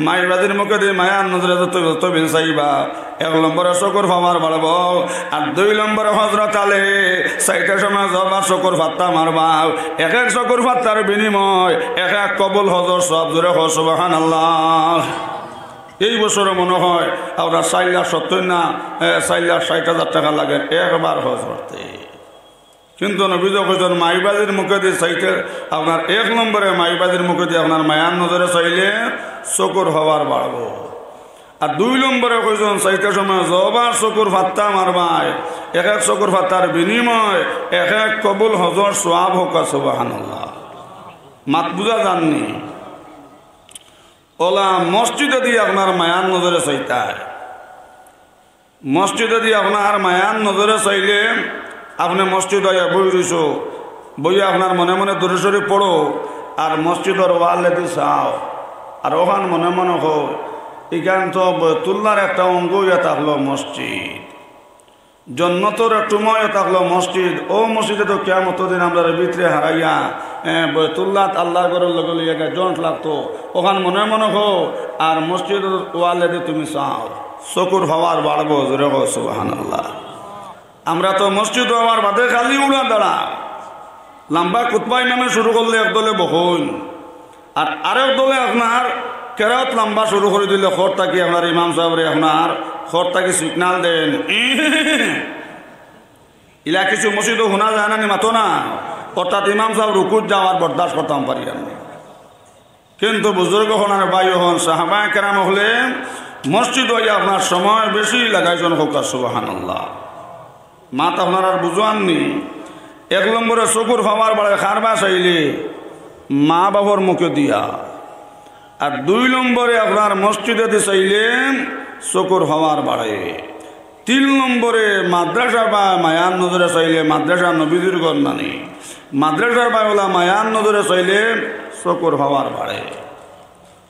মাই বাজির মুখেদি মায়ার নজরে যত, যতদিন চাইবা, এক নম্বরে চকুর পাওয়ার বাড়বো, আর দুই নম্বরে হজরত আলী চাইরটা সময় যতবার চকুর পাত্তা মারবা, এক এক চকুর পাত্তার বিনিময় এক এক কবুল হজর সওয়াব, জোরে কও সুবহানাল্লাহ। এই বছরে মনে হয় আপনার চাইর লাখ সত্তর না, এ, চাইর লাখ ষাইট হাজার টেকা লাগে একবার হজ করতে। কিন্তু নবীজিয়ে কইছইন, মাই বাজির মুখেদি চাইতে, আপনার এক নম্বরে মাই বাজির মুখেদি আপনার মায়ার নজরে চাইলে চকুর পাওয়ার বাড়বো। আর দুই নম্বরে কইছইন, চাইতে সময় যতবার চকুর পাত্তা মারবায়, এক এক চকুর পাত্তার বিনিময় এক এক কবুল হজর সওয়াব অউক, সুবহানাল্লাহ। মাত বুঝা যার নি? অলা মসজিদেদি আপনার মায়ার নজরে চাইতায়, মসজিদে দি আপনার মায়ার নজরে চাইলে, আপনে মসজিদ আইয়া বই রইছো, বইয়া আপনার মনে মনে দুরুদ শরিফ পড়ো, আর মসজিদর ওয়ালেদি চাও, আর অখান মনে মনে কও, ইখান তো বয়তুল্লার একটা অঙ্গ অইয়া থাকলো মসজিদ, জন্নতর এক টুমা অইয়া থাকলো মসজিদ। অউ মসজিদে তো কিয়ামতর দিন আমরারে ভিতরে হারাইয়া, এ, বয়তুল্লাত আল্লার ঘরর লগে লইয়া গিয়া জয়েন্ট লাগতো। অখান মনে মনে কও, আর মসজিদর ওয়ালেদি তুমি চাও, চকুর পাওয়ার বাড়বো, জোরে কও সুবহানাল্লাহ। আমরা তো মসজিদ অওয়ার বাদে খালি উড়া দাঁড়া। লম্বা খুতবা ইমামে শুরু করলে এক দলে বহইন, আর আরেক দলে আপনার কেরাত লম্বা শুরু করি দিলে খর থাকি আপনার ইমাম সাবরে আপনার খর থাকি সিগনাল দেইন। ইলা কিছু মসজিদো হুনা যায় না নি, মাতো না? অর্থাৎ ইমাম সাব রুকুত যাওয়ার বরদাস্ত করতাম পারি না। কিন্তু বুজুর্গ অকল আর ভাই অকল, সাহাবায়ে কেরাম অকলে মসজিদো আইয়া আপনার সময় বেশি লাগাইছইন, কউক্কা সুবহানাল্লাহ। মাত আপনারার বুঝোয়ার নি? এক নম্বরে চকুর পাওয়ার বাড়ে কারবায় চাইলে? মা বাপর মুখে দিয়া। আর দুই নম্বরে আপনার মসজিদেদি চাইলে চকুর পাওয়ার বাড়ে। তিন নম্বরে মাদ্রাসা বা মায়ার নজরে চাইলে মাদ্রাসা নবীজির ঘর নানি। মাদ্রাসার বায় অলা মায়ার নজরে চাইলে চকুর পাওয়ার বাড়ে।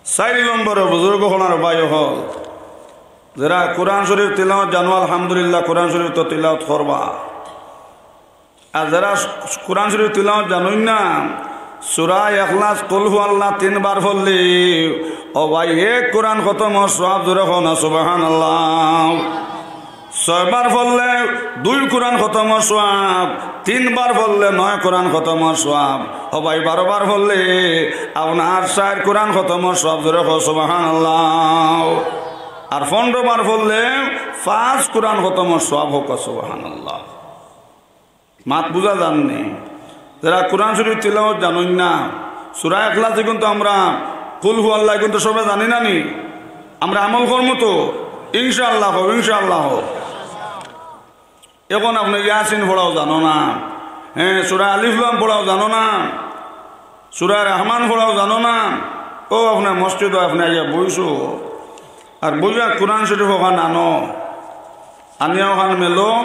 চাইর নম্বরে বুজুর্গ অকল আর ভাই অকল, যেরা কোরআন শরিফ তিলাওয়াত জানো, আলহামদুলিল্লাহ, কোরআন শরিফ তো তিলাওয়াত করবা। আর যেরা কোরআন শরিফ তিলাওয়াত জানইন না, সূরা ইখলাস, কুল হু আল্লাহ তিনবার পড়লে, ও ভাই, এক কোরআন খতমর সওয়াব, জোরে কও না সুবহানাল্লাহ। ছয়বার পড়লে দুই কোরআন খতমর সওয়াব, তিনবার পড়লে নয় কোরআন খতমর সওয়াব। ও ভাই, বারোবার পড়লে আপনার চাইর কোরআন খতমর সওয়াব, জোরে কও সুবহানাল্লাহ। আর পনরোবার পড়লে পাঁচ কোরআন খতমর সওয়াব, কউক্কা সুবহানাল্লাহ। মাত বুঝা যার নি? যেরা কোরআন শরিফ তিলাওয়াত জানইন না, সূরা ইখলাস ইগুন তো আমরা, কুল হু আল্লাহ ইগুন তো সবে জানি না নি? আমরা আমল করমু তো? ইনশাআল্লাহ কও, ইনশাআল্লাহ কও। অখন আপনে ইয়াসিন পড়াও জানো না, হ্যাঁ, সূরা আলিফ লাম পড়াও জানো না, সূরা রহমান পড়াও জানো না, অউ আপনার মসজিদো আপনে আইয়া বইছো, আর বইয়া কোরআন শরিফ অখান আনো, আনিয়া অখান মেলো,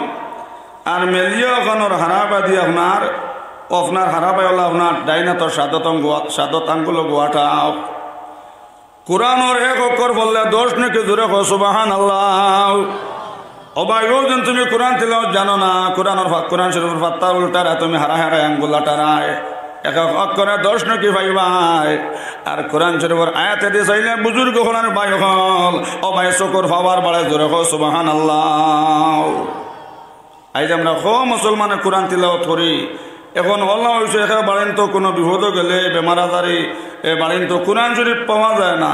আর মেলিয়া অখানর হারাবায়দি আপনার, আপনার হারাবায় অলা আপনার ডাইন আতর সাদত আঙ্গু-, সাদত আঙ্গুলো গুয়াটাও। কোরআনর এক অক্ষর পড়লে দশ নেকি, জোরে কও সুবহানাল্লাহ। ও ভাই, অউ যেন তুমি কোরআন তিলাওয়াত জানো না, কোরআনর ফা-, কোরআন শরিফর পাতা উল্টারা তুমি হারা হারা আঙ্গুল আটারায়, এক এক অক্ষরে দশ নেকি পাইবায়। আর কোরআন শরিফর আয়াতেদি চাইলে বুজুর্গ অকল আর ভাই অকল, ও ভাই, চকুর পাওয়ার বাড়ে, জোরে কও সুবহানাল্লাহ। আইজ আমরা কও মুসলমানে কোরআন তিলাওয়াত করি, অখন অলা অইছে, একেবারে বাড়িত কুনু বিপদো গেলে, বেমার আজারি, এ বাড়িত কোরআন শরিফ পাওয়া যায় না।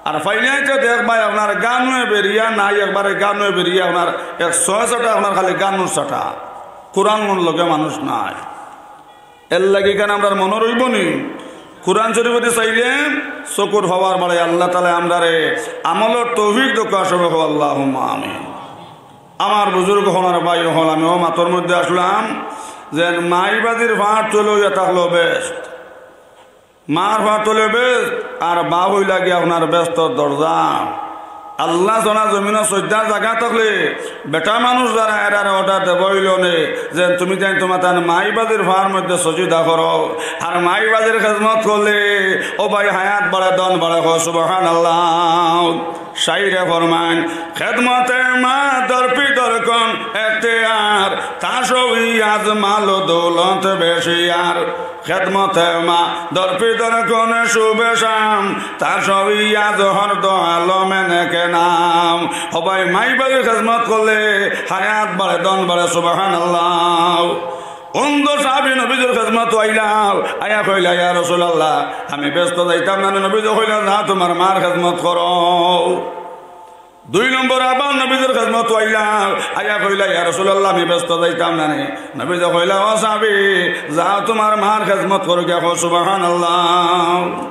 আর পাইলে তো দেখবায় আপনার গানও বেরিয়া নাই, একবারে গানও বেরিয়া আপনার এক ছয় ছটা আপনার খালি গানর ছাটা, কোরআনর লগে মানুষ নাই। এরলাগি কেনে আমরার মনো রইবো নি? কোরআন শরিফেদি চাইলে চকুর পাওয়ার বাড়ে। আল্লাহ তাআলায় আমরারে আমলর তৌফিক দেউক্কা, সবে কও আল্লাহুম্মা আমিন। আমার বুজুর্গ অকল আর ভাই অকল, আমি অউ মাতর মধ্যে আছলাম যে মাই বাজির পার তলে অইয়া থাকলো বেহেস্ত, মার পার তলে বেহেস্ত, আর বাপ অইলা গিয়া আপনার বেহেস্তর দরজা। আল্লাহ ছাড়া জমিনো সইজদার জাগা থাকলে বেটা মানুষ যারা, এরারে অর্ডার দেওয়া অইলো নে যে তুমি যাইন তুমার তান মাই বাজির পার মধ্যে সইজদা করো, আর মাই বাজির খেদমত করলে, ও ভাই, হায়াত বাড়ে, ধন বাড়ে, কও সুবহানাল্লাহ। শাইরে ফরমাইন, খেদমতে মা দরপি দরকন এখতিয়ার, তা সবই আজ মাল দৌলত বেশি আর। খেদমতে মা দরপি দরকন শুভে শাম, তা সবই আজ হর দো আলমে নেকে নাম। ও ভাই, মাই বাজির খেদমত করলে হায়াত বাড়ে, ধন বাড়ে, সুবহানাল্লাহ। অন্ধ সাহাবী নবীজির খেদমতো আইলা, আইয়া কইলা, "ইয়া রাসূলুল্লাহ, আমি বেহেস্তো যাইতাম না।" নবীজি কইলা, "যাও, তুমার মার খেদমত করো।" দুই নম্বর আবার নবীজির খেদমতো আইলা, আইয়া কইলা, "ইয়া রাসূলুল্লাহ, আমি বেহেস্তো যাইতাম না।" নবীজি কইলা, "ও সাহাবী, যাও, তুমার মার খেদমত করো গিয়া।" কও সুবহানাল্লাহ।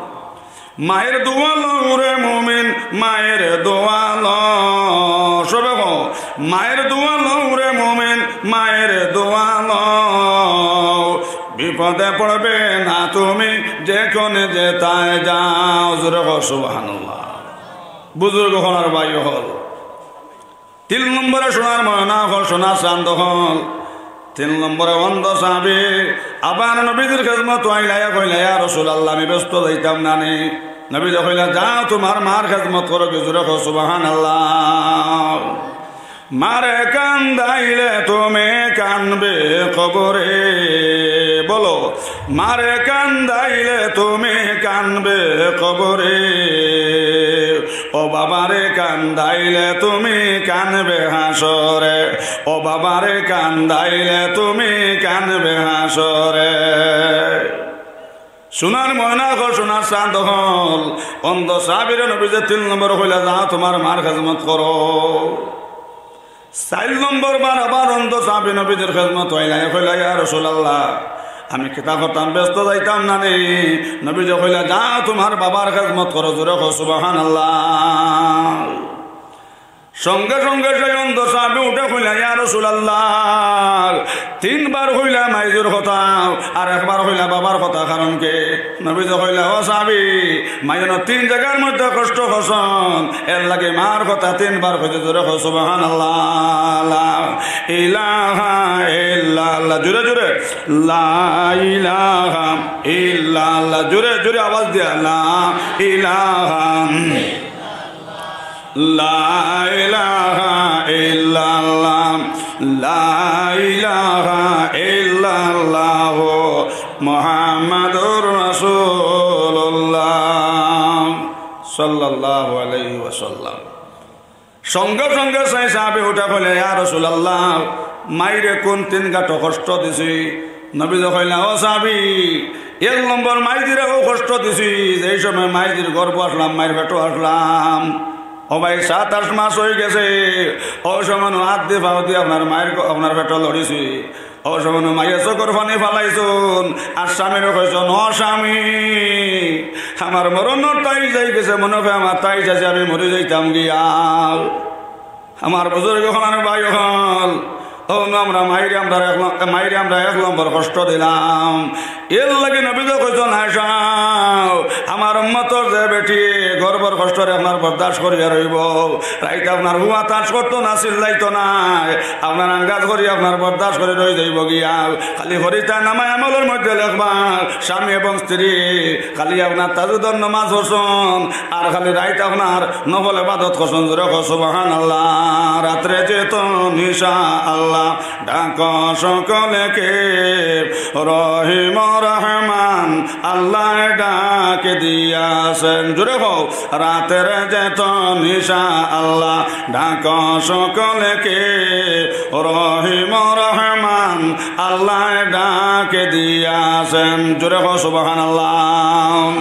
মায়ের দোয়া লও রে মুমিন, মায়ের দোয়া লও। সবে কও, মায়ের দোয়া লও রে মুমিন, মায়ের দোয়া লও। বিপদে পড়বে না তুমি, যেখানে যেতায় যাও। জোরে কও সুবহানাল্লাহ। বুজুর্গ অকল আর ভাই অকল, তিন নম্বরে সোনার ময়না অকল, সোনার চান্দ অকল। তিন নম্বরে অন্ধ সাহাবী আবার নবীজির খেদমতো আইলা, আইয়া কইলা, "ইয়া রাসূলুল্লাহ, আমি বেহেস্তো যাইতাম না নি?" নবীজি কইলা, "যাও, তুমার মার খেদমত করো।" কি জোরে কও, সুবহানাল্লাহ। মারে কান্দাইলে তুমি কানবে কবরে। বলো, মারে কান্দাইলে তুমি কানবে কবরে। ও বাবারে কান্দাইলে তুমি কানবে হাসরে। ও বাবারে কান্দাইলে তুমি কানবে হাসরে। সোনার ময়না অকল, সোনার চান্দ অকল, অন্ধ সাহাবীরে নবীজি তিন নম্বর কইলা, "যাও, তুমার মার খেদমত করো।" চাইর নম্বর বার আবার অন্ধ সাহাবী নবীজির খেদমতো আইলা, আইয়া কইলা, "ইয়া রাসূলুল্লাহ, আমি কিতা করতাম, বেহেস্তো যাইতাম না নি?" নবীজি কইলা, "যাও, তুমার বাবার খেদমত করো।" জোরে কও, সুবহানাল্লাহ। সঙ্গে সঙ্গে সেই অন্ধ সাহাবী উঠে কইলা, "ইয়া রাসূলুল্লাহ, তিনবার কইলা মাইজির কথা, আর একবার কইলা বাবার কথা, কারণ কি?" নবীজি কইলা, "ও সাহাবী, মাইয়ে তিন জাগার মধ্যে কষ্ট করছইন, এরলাগি মার কথা তিনবার কইছে।" জোরে কও, সুবহানাল্লাহ। লা ইলাহা ইল্লাল্লাহ। জোরে জোরে। লা ইলাহা ইল্লাল্লাহ। জোরে জোরে আওয়াজ দিয়া। লা ইলাহা লা ইলাহা ইল্লাল্লাহ, লা ইলাহা ইল্লাল্লাহ, মুহাম্মাদুর রাসূলুল্লাহ, সাল্লাল্লাহু আলাইহি ওয়াসাল্লাম। সঙ্গে সঙ্গে সেই সাহাবী উঠা কইলা, "ইয়া রাসূলুল্লাহ, মাইরে কোন তিন গাটো কষ্ট দিছি?" নবীজি কইলা, "ও সাহাবী, এক নম্বর মাইজিরে অউ কষ্ট দিছি, যেই সময় মাইজির গর্ভ আছলাম, মাইর পেটো আছলাম, ও ভাই, সাত আট মাস অই গেছে, অউ সময় হাত দি পাও দি আপনার মাইর গ-, আপনার পেটো লড়িছি, অউ সময় মাইয়ে চকুর পানি ফালাইছইন, আর স্বামীরে কইছইন, 'ও স্বামী, আমার মরণর তাইজ আই গেছে, মনো অয় আমার তাইজ আছে, আমি মরি যাইতাম গিয়া।'" আমার বুজুর্গ অকল আর ভাই অকল, অউ নু আমরা মাইরে আমরা এক ন-, মাইরে আমরা এক নম্বর কষ্ট দিলাম। এরলাগি নবীজি কইছইন, "আয়েশা, আমার উম্মতর যে বেটি গর্ভর কষ্টরে আপনার বরদাস্ত করিয়া রইবো, রাইত আপনার হুয়া তাস করতো না, চিল্লাইতো না, আপনার আঙ্গাজ করি আপনার বরদাস্ত করি রই যাইবো গিয়া। খালি ফিরিস্তায় নামায়ে আমলর মধ্যে লেখবা, স্বামী এবং স্ত্রী খালি আপনার তাহাজ্জুদর নামাজ পড়ছইন, আর খালি রাইত আপনার নফল ইবাদত করছইন।" জোরে কও, সুবহানাল্লাহ। রাত্রে যেত নিশা আল্লাহ, ডাকো সকলকে, রহিম রহমান আল্লাহ ডাক দিয়াছেন। জোরে কও, রাতের যেত নিশা আল্লাহ, ডাকো সকলকে, রহিম রহমান আল্লাহ ডাক দিয়াছেন। জোরে কও, সুবহানাল্লাহ।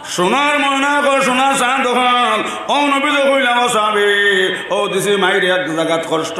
সোনার ময়না অকল, সোনার চান্দ অকল, অউ নবীজি কইলা, "ও সাহাবী, অউ দিছি মাইরে এক জাগাত কষ্ট।"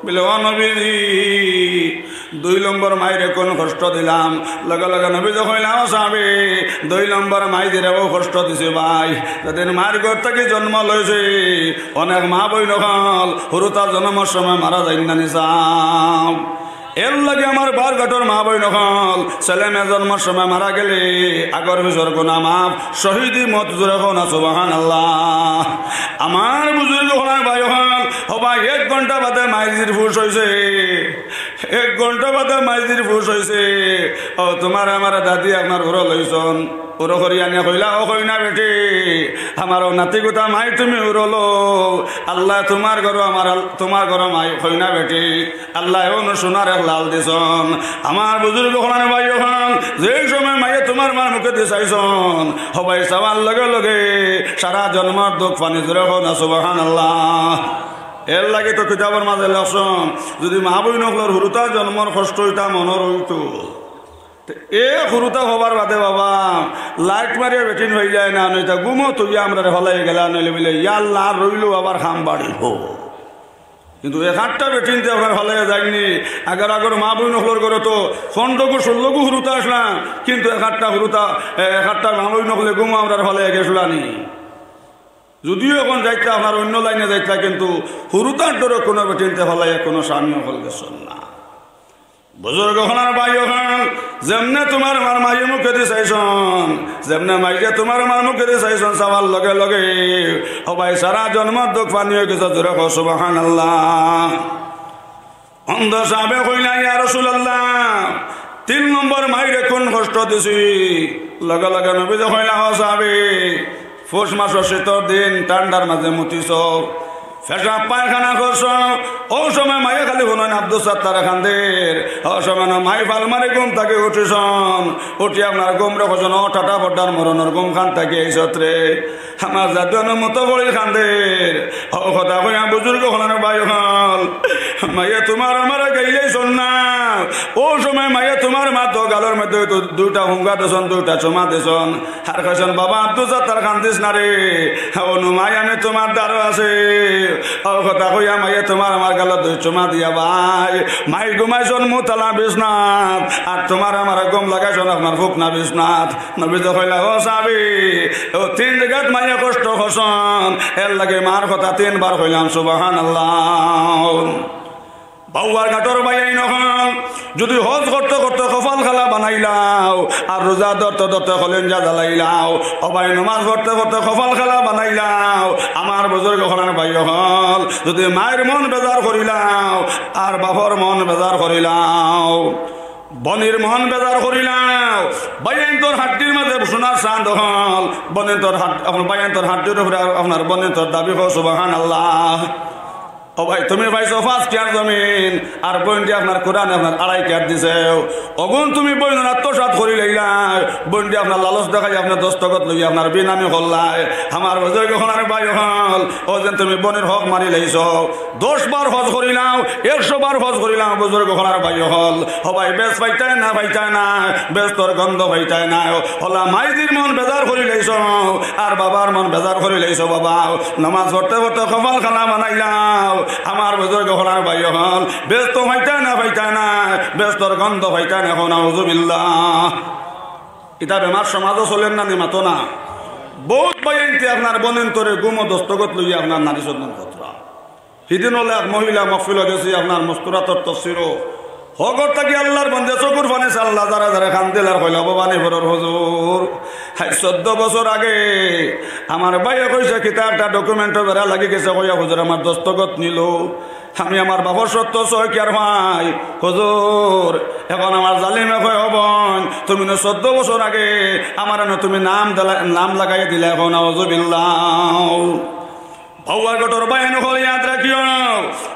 বলে, "ও নবীজি, দুই নম্বর মাইরে কোন কষ্ট দিলাম?" লগে লগে নবীজি কইলা, "ও সাহাবী, দুই নম্বর মাইজিরে অউ কষ্ট দিছি ভাই। যেদিন মার গর্ভ থাকি জন্ম লইছি, অনেক মা বইন অকল হুরুতা জন্মর সময় মারা যাইন না নি সাব। এরলাগি আমার বারঘাটর মা বইন অকল, ছেলে মেয়ে জন্মর সময় মারা গেলে আগর পিছর গুনা মাফ, শহীদি মউত।" জোরে কও না, সুবহানাল্লাহ। আমার বুজুর্গ অকল আর ভাই অকল, ও ভাই, এক ঘন্টা বাদে মাইজির পুষ অইছে, এক ঘন্টা বাদে মাইজির পুষ অইছে। অউ তুমার আমার দাদি আপনার উরো লইছইন, উরো করি আনিয়া কইলা, "ও কইনা বেটি, আমার অউ নাতি গুতা মাই তুমি উরো লও, আল্লায় তুমার ঘরো আমার আল-, তুমার ঘরো মাই কইনা বেটি, আল্লায় অউ নু সোনার এক লাল দিছইন।" আমার বুজুর্গ অকল আর ভাই অকল, যেই সময় মাইয়ে তুমার মার মুখেদি চাইছইন, ও ভাই, চাওয়ার লগে লগে সারা জন্মর দুখ পানি। জোরে কও না, সুবহানাল্লাহ। এরলাগি তো কিতাবর মাঝে লেখছইন, যুদি মা বইন অকলর হুরুতা জন্মর কষ্ট ইতা মনো রইতো, তে এ হুরুতা হবার বাদে বাবা, লাইট মারিয়া বেটিন অই যায় না, নইতা ঘুমো থইয়া আমরারে ফালাইয়া গেলা, নইলে বলে, "ইয়া আল্লাহ, আর রইলো আবার কাম বাড়িবো।" কিন্তু এক আটটা বেটিন তে আপনার ফালাইয়া যাইন নি। আগর আগর মা বইন অকলর ঘরো তো পনরোগু ষোলোগু হুরুতা আছলা, কিন্তু এক আটটা হুরুতা, এ, এক আটটা মা বইন অকলে ঘুমো আমরারে ফালাইয়া গেছলা নি। যুদিও অখন যাইতা আপনার অইন্য লাইনে যাইতা, কিন্তু হুরুতার ডরো কুনু বেটিন তে ফালাইয়া কুনু স্বামী অকল গেছইন না। বুজুর্গ অকল আর ভাই অকল, যেমনে তুমার আমার মায়ে মুখেদি চাইছইন, যেমনে মায়ে তুমার আমার মুখেদি চাইছইন, চাওয়ার লগে লগে, ও ভাই, সারা জন্মর দুখ পানি অইগেছে। জোরে কও সুবহানাল্লাহ। অন্ধ সাহাবে কইলা, "ইয়া রাসূলুল্লাহ, তিন নম্বর মাইরে কুন কষ্ট দিছি?" লগে লগে নবীজি কইলা, "ও সাহাবি, পৌষ মাসর শীতর দিন ঠান্ডার মাঝে মুতিছো, পেশাব পায়খানা করছো, অউ সময় মায়ে খালি হুনইন আব্দুস সাত্তার কান্দের, অউ সময় মাই ফাল মারি ঘুম থাকি উঠিছইন, উঠি আপনার ঘুমরে কইছইন, 'ও টাটা পর্দার মরণর ঘুম খান থাকি আইছত রে।' আমার জাদু অনুমত করি কান্দের।" অউ কথা কইয়া বুজুর্গ অকল আর ভাই অকল, মায়ে তুমার আমারে গাইলাইছইন না। অউ সময় মায়ে তুমার মাতো গালর মধ্যে তো দুইটা হুঙ্গা দিছইন, দুইটা চুমা দিছইন। আর কইছইন, "বাবা আব্দুস সাত্তার, কান্দিস না রে, অনু মাই আমি তুমার দ্বারো আছি।" অউ কথা কইয়া মায়ে তুমার আমার গালো দুই চুমা দিয়া ভাই, মাই ঘুমাইছইন মুতালা বিছনাত, আর তুমার আমার ঘুম লাগাইছইন আপনার ফুকনা বিছনাত। নবীজি কইলা, "ও সাহাবি, অউ তিন জাগাত মায়ে কষ্ট করছইন, এরলাগি মার কথা তিনবার কইলাম, সুবহানাল্লাহ।" বাউয়ার ঘাটর ভাইয়াইন অকল, যুদি হজ করতে করতে কপাল কালা বানাইলাও, আর রোজা ধরতে ধরতে কলিঞ্জা জ্বালাইলাও, ও ভাই, নমাজ পড়তে পড়তে কপাল কালা বানাইলাও, আমার বুজুর্গ অকল আর ভাই অকল, যুদি মাইর মন বেজার করিলাও, আর বাফর মন বেজার করিলাও, বইনর মন বেজার করিলাও, ভাইয়াইন্তর হাড্ডির মাঝে সোনার চান্দ অকল, বইনর হাড-, আপনার ভাইয়াইন্তর হাড্ডির উপরে আপনার বইনর দাবি, কও সুবহানাল্লাহ। ও ভাই, তুমি পাইছো পাঁচ কিয়ার জমিন, আর বইনরে আপনার কুরআনে আপনার আড়াই কিয়ার দিছে। অগুন তুমি বইনর আত্মসাৎ করিলাইলায়, বইনরে আপনার লালচ দেখাই আপনার দস্তখত লইয়া আপনার বেইমানি করলায়। আমার বুজুর্গ অকল আর ভাই অকল, অউ যেন তুমি বইনর হক মারিলাইছো। দশ বার হজ করিলাও, একশো বার হজ করিলাও, বুজুর্গ অকল আর ভাই অকল, ও ভাই, বেহেস্ত পাইতায় না, পাইতায় না, বেহেস্তর গন্ধ পাইতায় না। অলা মাইজির মন বেজার করিলাইছো, আর বাবার মন বেজার করিলাইছো বাবা। নমাজ পড়তে পড়তে কপাল কালা বানাইলাও, আমার বুজুর্গ অকল আর ভাই অকল, বেহেস্ত পাইতায় না, পাইতায় না, বেহেস্তর গন্ধ পাইতায় না, কও নাউজুবিল্লাহ। ইতা বেমার সমাজো চলের না নি, মাতো না। বউত ভাইয়াইন্তে আপনার বইনন্তরে ঘুমো দস্তখত লইয়া আপনার নাড়ি চন্দন করতরা। হিদিন অইলে এক মহিলা মহফিলো গেছি আপনার মস্তুরাতর তফসিরো। হকর থাকি আল্লার বন্দে চকুর পানি ছাড়লা, জারে জারে কান্দিলা আর কইলা, "ভবানীপুরর হুজুর, আইজ চৌদ্দ বছর আগে আমার ভাইয়ে কইছে কিতা একটা document-ও বেড়া লাগি গেছে কইয়া হুজুর আমার দস্তখত নিলো। আমি আমার বাফর সত্য ছয় কিয়ার পাই। হুজুর, অখন আমার জালিমে কয়, ও বইন, তুমি নু চৌদ্দ বছর আগে আমার নু তুমি নাম দিলা, নাম লাগাই দিলা, কও নাউজুবিল্লাহ।" বাউয়ার ঘাটর ভাইয়াইন অকল ইয়াদ রাখিও,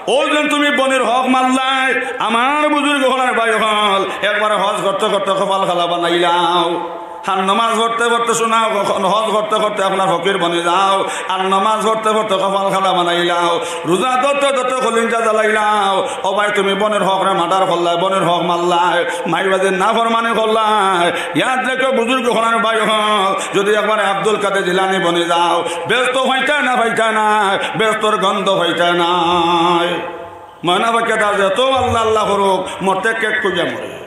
অউ যেন তুমি বইনর হক মারলায়, আমার বুজুর্গ অকল আর ভাই অকল, একবার হজ করতে করতে কপাল কালা বানাইলাও, আর নমাজ পড়তে পড়তে শোনাও, হজ করতে করতে আপনার ফকির বনি যাও, আর নমাজ পড়তে পড়তে কপাল কালা বানাইলাও, রোজা ধরতে ধরতে কলিঞ্জা জ্বালাইলাও। ও ভাই, তুমি বইনর হকরে murder করলায়, বইনর হক মারলায়, মাই বাফর নাফরমানি করলায়। ইয়াদ রাখিও বুজুর্গ অকল আর ভাই অকল, যুদি একবার আব্দুল কাদের জিলানী বনি যাও, বেহেস্ত পাইতায় না, পাইতায় না, বেহেস্তর গন্ধ পাইতায় না। ময়না পাখিয়ে তার যত আল্লাহ আল্লাহ করুক, মরতে কেক কইয়া মরে।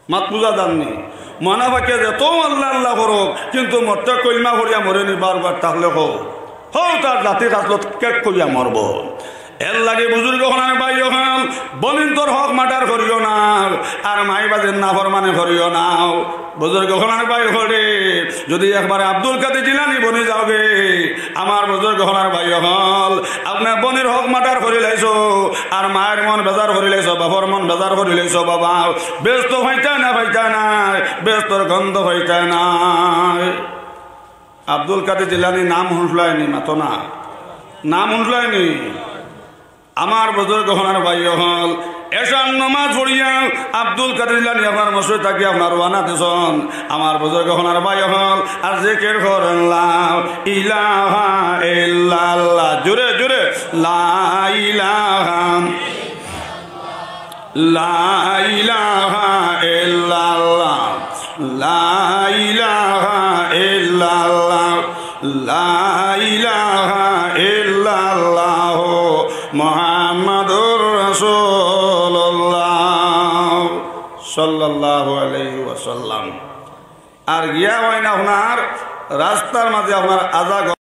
মাত বুঝা যার নি? ময়না পাখিয়ে যত আল্লাহ আল্লাহ করুক, কিন্তু মরতে কলমা পড়িয়া মরে নি বারবার, তাইলে কও, হউ তার জাতি খাসলত কেক কইয়া মরবো। এরলাগি বুজুর্গ অকল আর ভাই অকল, বইনন্তর হক murder করিও না, আর মাই বাফর নাফরমানি করিও না। বুজুর্গ অকল আর ভাই অকল রে, যুদি একবার আব্দুল কাদের জিলানী বনি যাওগি, আমার বুজুর্গ অকল আর ভাই অকল, আপনার বইনর হক murder করিলাইছো, আর মার মন বেজার করিলাইছো, বাফর মন বেজার করিলাইছো বাবা, বেহেস্ত পাইতায় না, পাইতায় না, বেহেস্তর গন্ধ পাইতায় না। আব্দুল কাদের জিলানীর নাম হুনছলায় নি, মাতো না? নাম হুনছলায় নি? আমার বুজুর্গ অকল আর ভাই অকল, এশার নমাজ পড়িয়া আব্দুল কাদের জিলানী আপনার মসজিদ থাকি আপনার রওয়ানা দিছইন। আমার বুজুর্গ অকল আর ভাই অকল, আর জিকির করইন লা ইলাহা ইল্লাল্লাহ। জোরে জোরে, লা ইলাহা, লা ইলাহা ইল্লাল্লাহ, লা ইলাহা ইল্লাল্লাহ, লা ইলাহা ইল্লাল্লাহ, মুহাম্মাদুর রাসূলুল্লাহ সাল্লাল্লাহু আলাইহি ওয়াসাল্লাম। আর গিয়া অইন আপনার রাস্তার মাঝে আপনার আজা